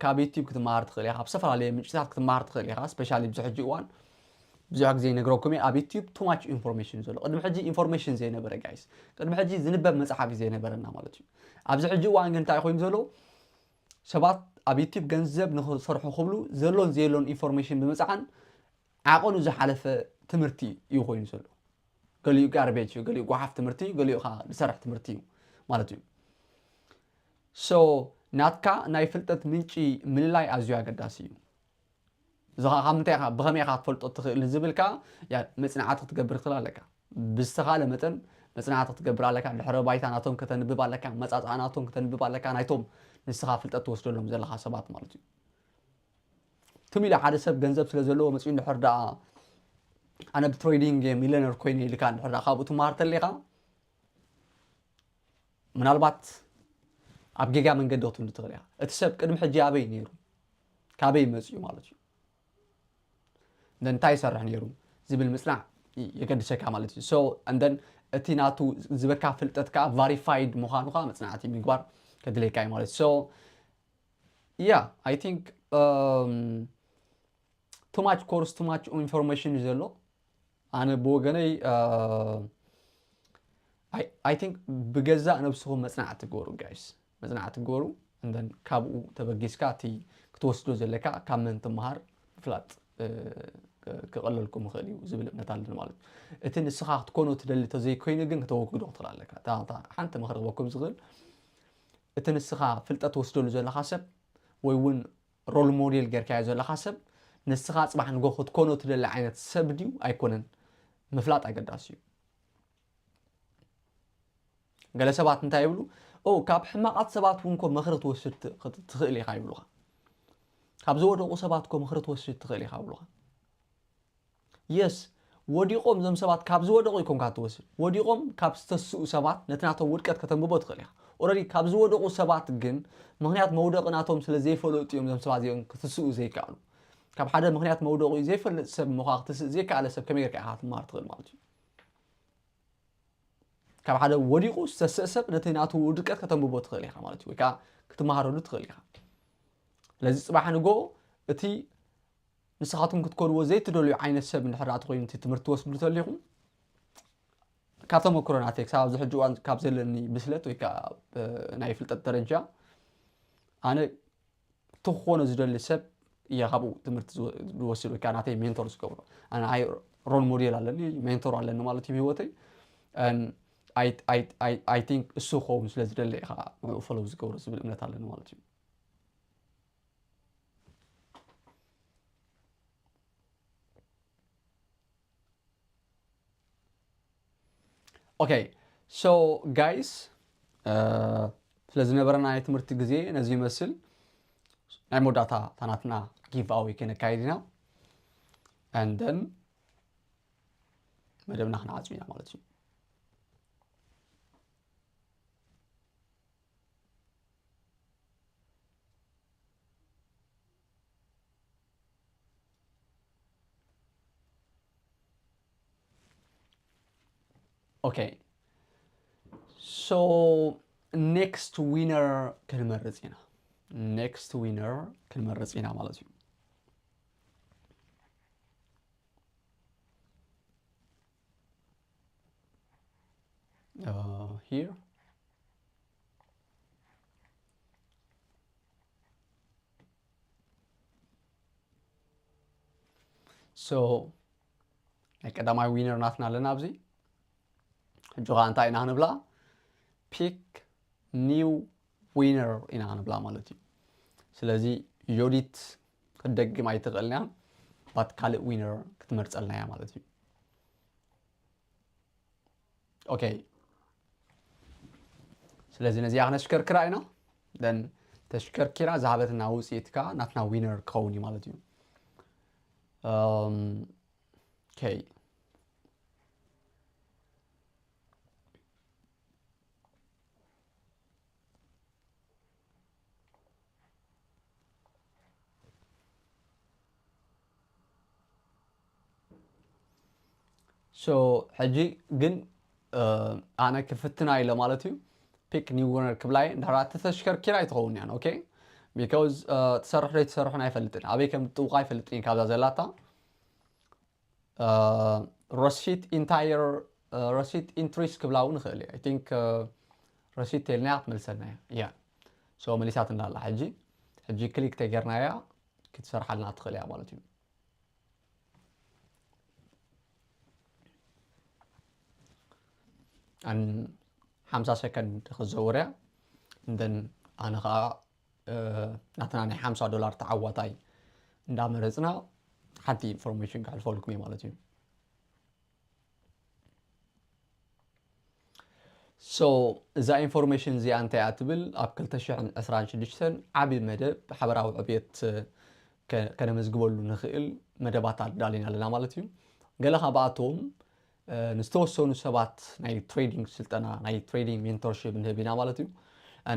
ካብ ዩቲዩብ ክትመሃር ትኽእል ኢኻ። ካብ ዝተፈላለየ ምንጭታት ክትመሃር ትኽእል ኢኻ። ስፔሻሊ ኣብዚ ሕጂ እዋን ብዙሕ ግዜ ይነግረኩም እየ ኣብ ዩቲዩብ too much information እዩ ዘሎ። ቅድሚ ሕጂ ኢንፎርሜሽን ዘይነበረ ጋይስ፣ ቅድሚ ሕጂ ዝንበብ መፅሓፍ እዩ ዘይነበረና ማለት እዩ። ኣብዚ ሕጂ እዋን ግን እንታይ ኮይኑ ዘሎ ሰባት ኣብ ዩቲዩብ ገንዘብ ንክሰርሑ ክብሉ ዘሎን ዘየሎን ኢንፎርሜሽን ብምፅዓን ዓቐኑ ዝሓለፈ ትምህርቲ እዩ ኮይኑ ዘሎ። ገሊኡ ጋርቤጅ እዩ፣ ገሊኡ ጓሓፍ ትምህርቲ እዩ፣ ገሊኡ ከዓ ዝሰርሕ ትምህርቲ እዩ ማለት እዩ። So ናትካ ናይ ፍልጠት ምንጪ ምልላይ ኣዝዩ ኣገዳሲ እዩ። እዚ ከዓ ካብ ምንታይ ኢኻ ብኸመይ ኢኻ ክትፈልጦ ትኽእል ንዝብል ከዓ ያ መፅናዕቲ ክትገብር ትኽእል ኣለካ። ብዝተኻለ መጠን መፅናዕቲ ክትገብር ኣለካ። ድሕረ ባይታ ናቶም ከተንብብ ኣለካ፣ መፃፅኣ ናቶም ከተንብብ ኣለካ፣ ናይቶም ንስኻ ፍልጠት ትወስደሎም ዘለኻ ሰባት ማለት እዩ። ትም ኢለ ሓደ ሰብ ገንዘብ ስለ ዘለዎ መፅኡ እንድሕር ደኣ ኣነ ብትሬዲንግ ሚለነር ኮይነ ኢልካ እንድሕር ደኣ ካብኡ ትመሃር ተሊኻ ምናልባት ኣብ ጌጋ መንገዲ ክትህሉ ትኽእል ኢኻ። እቲ ሰብ ቅድሚ ሕጂ ኣበይ ነይሩ ካበይ መፅኡ ማለት እዩ እንታይ ይሰርሕ ነይሩ ዝብል ምፅናዕ የገድሰካ ማለት እዩ። So and then እቲ ናቱ ዝበካ ፍልጠት ከዓ ቫሪፋይድ ምዃኑ ከዓ መፅናዕቲ ምግባር ከድለየካ እዩ ማለት እዩ። So yeah, I think um, too much course, too much information እዩ ዘሎ። ኣነ ብወገነይ I think ብገዛእ ነብስኹም መፅናዕቲ ግበሩ ጋይስ፣ መፅናዕቲ ግበሩ። And then ካብኡ ተበጊስካ እቲ ክትወስዶ ዘለካ ካብ መን ትመሃር ምፍላጥ ክቐለልኩም ይኽእል እዩ ዝብል እምነት ኣለኒ ማለት እዩ። እቲ ንስኻ ክትኮኖ ትደሊ ተዘይኮይኑ ግን ክተወግዶ ክትኽእል ኣለካ። ሓንቲ ምኽሪ ክበኩም ዝኽእል እቲ ንስኻ ፍልጠት ትወስደሉ ዘለኻ ሰብ ወይ እውን ሮል ሞዴል ጌርካዮ ዘለኻ ሰብ ንስኻ ፅባሕ ንጎ ክትኮኖ ትደሊ ዓይነት ሰብ ድዩ ኣይኮነን ምፍላጥ ኣገዳሲ እዩ። ገለ ሰባት እንታይ ይብሉ ኦ ካብ ሕማቓት ሰባት እውን ኮ ምኽሪ ትወስድ ትኽእል ኢኻ ይብሉኻ። ካብ ዝወደቑ ሰባት ኮ ምኽሪ ትወስድ ትኽእል ኢኻ ይብሉኻ። የስ ወዲቖም እዞም ሰባት ካብ ዝወደቑ ይኮንካ ትወስድ። ወዲቖም ካብ ዝተስኡ ሰባት ነቲ ናቶም ውድቀት ከተንብቦ ትኽእል ኢኻ። ኦረዲ ካብ ዝወደቑ ሰባት ግን ምኽንያት መውደቒ ናቶም ስለ ዘይፈለጡ እዮም እዞም ሰባት እዚኦም ክትስኡ ዘይከኣሉ። ካብ ሓደ ምኽንያት መውደቑ ዘይፈልጥ ሰብ ምዃ ክትስእ ዘይከኣለ ሰብ ከመይ ጌርካ ኢኻ ክትመሃር ትኽእል ማለት እዩ። ካብ ሓደ ወዲቑ ዝተስእ ሰብ ነቲ ናቱ ውድቀት ከተንብቦ ትኽእል ኢኻ ማለት እዩ። ወይ ከዓ ክትመሃረሉ ትኽእል ኢኻ። ስለዚ ፅባሕ ንጎ እቲ ንስኻትኩም ክትኮንዎ ዘይትደልዩ ዓይነት ሰብ እንድሕር ደኣ ተኮይኑ እቲ ትምህርቲ ትወስዱ ተሊኹም ካብ ተመክሮ ናተይ ክሳብ ኣብዚ ሕጂ እዋን ካብ ዘለኒ ብስለት ወይ ከዓ ናይ ፍልጠት ደረጃ ኣነ ትኾኖ ዝደሊ ሰብ እየ ካብኡ ትምህርቲ ዝወስድ ወይ ከዓ ናተይ ሜንቶር ዝገብሮ ኣነ ኣይ ሮል ሞዴል ኣለኒ ሜንቶር ኣለኒ ማለት እዩ ብህይወተይ I think እሱ ክኸውን ስለ ዝደለ ኢኻ ንኡ ፈለው ዝገብሮ ዝብል እምነት ኣለኒ ማለት እዩ። Okay, so guys, ስለ ዝነበረና ናይ ትምህርቲ ግዜ ነዚ ይመስል። ናይ መወዳእታ ታናትና ጊቭ ኣወይ ከነካይድ ኢና and then መደብና ክንዓጽም ኢና ማለት እዩ። Okay, so next winner ክንመርጽ ኢና። Next winner ክንመርጽ ኢና ማለት እዩ። Uh, here. So ናይ ቀዳማይ winner ናትና ኣለና ኣብዚ። ሕጂ ኸዓ እንታይ ኢና ክንብላ? Pick new winner ኢና ክንብላ ማለት እዩ። ስለዚ ዮዲት ክትደግም ኣይትኽእልን እያ፣ but ካልእ winner ክትመርጸልና እያ ማለት እዩ። ኦኬ፣ ስለዚ ነዚኣ ክነሽከርክራ ኢና። Then ተሽከርኪራ ዝሃበትና ውፅኢት ከዓ ናትና winner ክኸውን እዩ ማለት እዩ። ኦኬ፣ so ሕጂ ግን ኣነ ክፍትና ኢለ ማለት እዩ። Pick new winner ክብላ እየ። እንድሕር ተተሽከርኪራ ኣይትኸውን እያን። ኦኬ፣ because ትሰርሕ ዶ ኣይትሰርሕን ኣይፈልጥን፣ ኣበይ ከም ትጥውቓ ኣይፈልጥን እዩ ካብዛ ዘላታ። ረሲት ኢንታየር ረሲት ኢንትሪስ ክብላ እውን ይኽእል እዩ። I think ረሲት ተልናያ ክትመልሰልና እያ። ያ፣ so መሊሳትና ኣላ። ሕጂ ሕጂ ክሊክ ተጌርናያ ክትሰርሓልና ትኽእል እያ ማለት እዩ። ኣን ሓምሳ ሰከንድ ክዘውር እያ። እንደን ኣነ ከዓ ናትና ናይ ሓምሳ ዶላር ተዓዋታይ እንዳመረፅና ሓንቲ ኢንፎርሜሽን ከሕልፈልኩም እየ ማለት እዩ። So እዛ ኢንፎርሜሽን እዚኣ እንታይ እያ ትብል? ኣብ ክልተ ሽሕን ዕስራን ሽዱሽተን ዓብዪ መደብ ሓበራዊ ዕብየት ከነመዝግበሉ ንኽእል መደባት ኣዳሊና ኣለና ማለት እዩ። ገለ ካብኣቶም ንዝተወሰኑ ሰባት ናይ ትሬዲንግ ስልጠና፣ ናይ ትሬዲንግ ሜንቶርሺፕ ንህብ ኢና ማለት እዩ።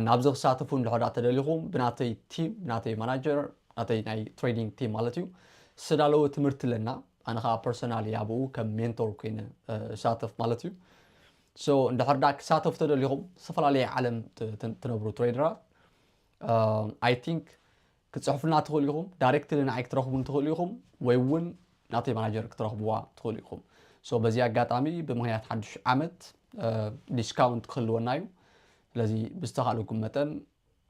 ናብዚ ክሳተፉ እንድሕር ተደሊኹም ብናተይ ቲም፣ ብናተይ ማናጀር፣ ናተይ ናይ ትሬዲንግ ቲም ማለት እዩ፣ ዝተዳለወ ትምህርቲ ኣለና። ኣነ ከዓ ፐርሰናሊ ኣብኡ ከም ሜንቶር ኮይነ እሳተፍ ማለት እዩ። So እንድሕር ዳ ክሳተፉ ተደሊኹም ዝተፈላለየ ዓለም ትነብሩ ትሬደራት፣ I think ክትፅሕፉልና ትኽእሉ ኢኹም። ዳይሬክትሊ ንዓይ ክትረኽቡን ትኽእሉ ኢኹም፣ ወይ እውን ናተይ ማናጀር ክትረኽብዋ ትኽእሉ ኢኹም። So በዚ ኣጋጣሚ ብምኽንያት ሓዱሽ ዓመት ዲስካውንት ክህልወና እዩ። ስለዚ ብዝተኻእለኩም መጠን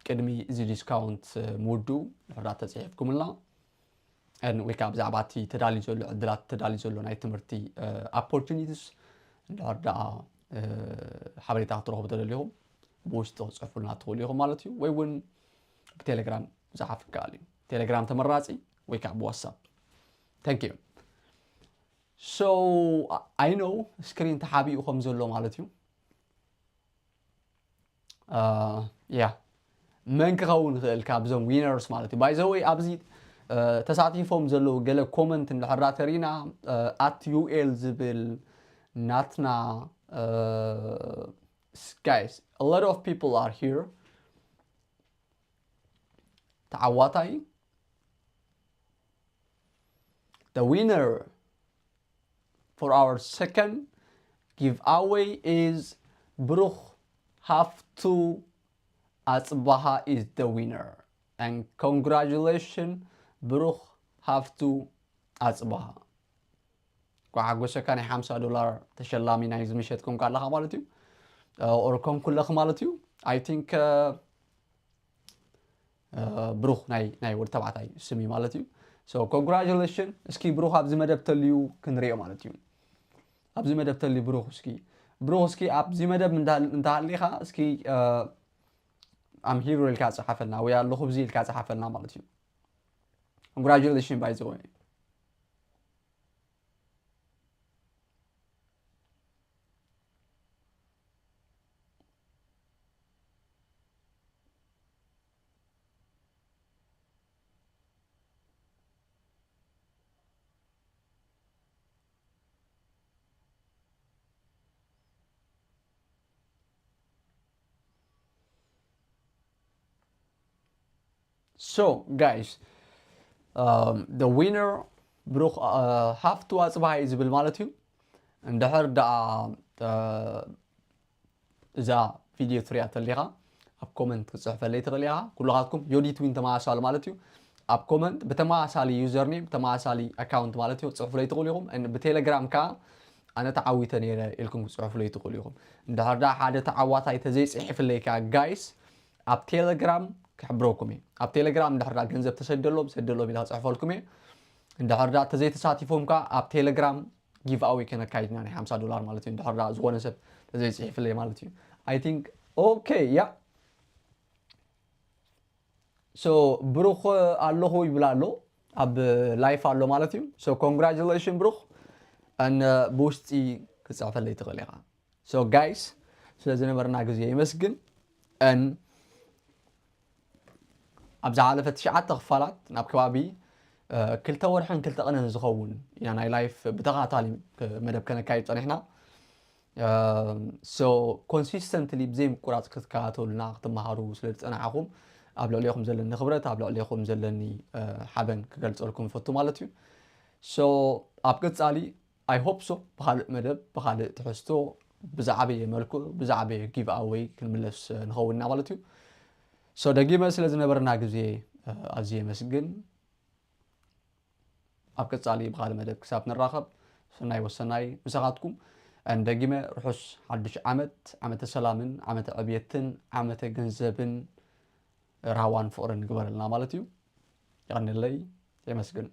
ቅድሚ እዚ ዲስካውንት ምውድኡ ንሕዳ ተፅሒፍኩምልና ወይ ከዓ ብዛዕባ እቲ ተዳልዩ ዘሎ ዕድላት፣ ተዳልዩ ዘሎ ናይ ትምህርቲ ኦፖርቹኒቲስ እንድሕር ደኣ ሓበሬታ ክትረኽቡ ተደሊኹም ብውሽጢ ክፅሕፉልና ትኽእሉ ኢኹም ማለት እዩ። ወይ እውን ብቴሌግራም ዝሓፍ ይከኣል እዩ። ቴሌግራም ተመራፂ ወይ ከዓ ብዋትሳፕ። Thank you። So I know ስክሪን ተሓቢኡ ከም ዘሎ ማለት እዩ። ያ፣ መን ክኸውን ይኽእል ካብዞም ዊነርስ ማለት እዩ? By the way ኣብዚ ተሳቲፎም ዘለዉ ገለ ኮመንት እንድሕር ተሪና፣ ኣት ዩኤል ዝብል ናትና፣ guys, a lot of people are here። ተዓዋታይ፣ the winner for our second giveaway is ብሩኽ ሃፍቱ ኣፅባሃ is the winner, and congratulations ብሩኽ ሃፍቱ ኣፅባሃ። ኳ ሓጎሰካ፣ ናይ ሓምሳ ዶላር ተሸላሚ ናይዚ ምሸት ኮንካ ኣለኻ ማለት እዩ። ኦር ኮንኩለኽ ማለት እዩ። I think ብሩኽ ናይ ናይ ወዲ ተባዕታይ ስም እዩ ማለት እዩ። So congratulations። እስኪ ብሩኽ ኣብዚ መደብ ተልዩ ክንሪኦ ማለት እዩ። ኣብዚ መደብ ተልዩ ብሩኽ እስኪ፣ ብሩኽ እስኪ ኣብዚ መደብ እንተሃሊኻ እስኪ I'm here ኢልካ ጸሓፈልና ወይ ኣለኹ ብዚ ኢልካ ጸሓፈልና ማለት እዩ። Congratulations by the way። So guys, the winner ብሩኽ ሃፍቱ ኣፅባሃ እዩ ዝብል ማለት እዩ። እንድሕር ደኣ እዛ ቪድዮ ትሪኣ ተሊኻ ኣብ ኮመንት ክትፅሕፈለይ ትኽእል ኢኻ። ኩልኻትኩም ዮዲት ዊን ተመሳሳሊ ማለት እዩ። ኣብ ኮመንት ብተመሳሳሊ ዩዘርኔም ብተመሳሳሊ ኣካውንት ማለት እዩ ክትፅሕፉለይ ትኽእሉ ኢኹም። ብቴሌግራም ከዓ ኣነ ተዓዊተ ነይረ ኢልኩም ክትፅሕፉለይ ትኽእሉ ኢኹም። እንድሕር ደኣ ሓደ ተዓዋታይ ተዘይፅሒፍለይ ከዓ ጋይስ ኣብ ቴሌግራም ክሕብረኩም እየ። ኣብ ቴሌግራም እንድሕር ደኣ ገንዘብ ተሰደሎም ሰደሎም ኢለ ክፅሕፈልኩም እየ። እንድሕር ደኣ ተዘይተሳቲፎም ከዓ ኣብ ቴሌግራም give away ከነካይድ ኢና ናይ ሓምሳ ዶላር ማለት እዩ። እንድሕር ደኣ ዝኾነ ሰብ ተዘይጽሒፍለይ ማለት እዩ። I think okay yeah so ብሩኽ ኣለኹ ይብል ኣሎ ኣብ live ኣሎ ማለት እዩ። So congratulation ብሩኽ and ብውሽጢ ክትጽሕፈለይ ትኽእል ኢኻ። So guys ስለ ዝነበረና ግዜ የመስግን and ኣብ ዝሓለፈ ትሽዓተ ክፋላት ናብ ከባቢ ክልተ ወርሕን ክልተ ቀንን ዝኸውን ኢና ናይ live ብተኸታታሊ መደብ ከነካይድ ጸኒሕና። So consistently ብዘይ ምቁራጽ ክትከታተሉና ክትመሃሩ ስለ ዝጸናሕኹም ኣብ ልዕሌኹም ዘለኒ ክብረት ኣብ ልዕሌኹም ዘለኒ ሓበን ክገልጸልኩም እፈቱ ማለት እዩ። So ኣብ ቀጻሊ I hope so ብኻልእ መደብ ብኻልእ ትሕዝቶ ብዝዓበየ መልክዑ ብዝዓበየ give away ክንምለስ ንኸውን ኢና ማለት እዩ። So ደጊመ ስለ ዝነበረና ግዜ ኣዝየ የመስግን። ኣብ ቀጻሊ ብኻልእ መደብ ክሳብ ንራኸብ ሰናይ ወሰናይ ምሳኻትኩም። And ደጊመ ርሑስ ሓድሽ ዓመት፣ ዓመተ ሰላምን ዓመተ ዕብየትን ዓመተ ገንዘብን ራህዋን ፍቕርን ግበረልና ማለት እዩ። የቐንየለይ። የመስግን።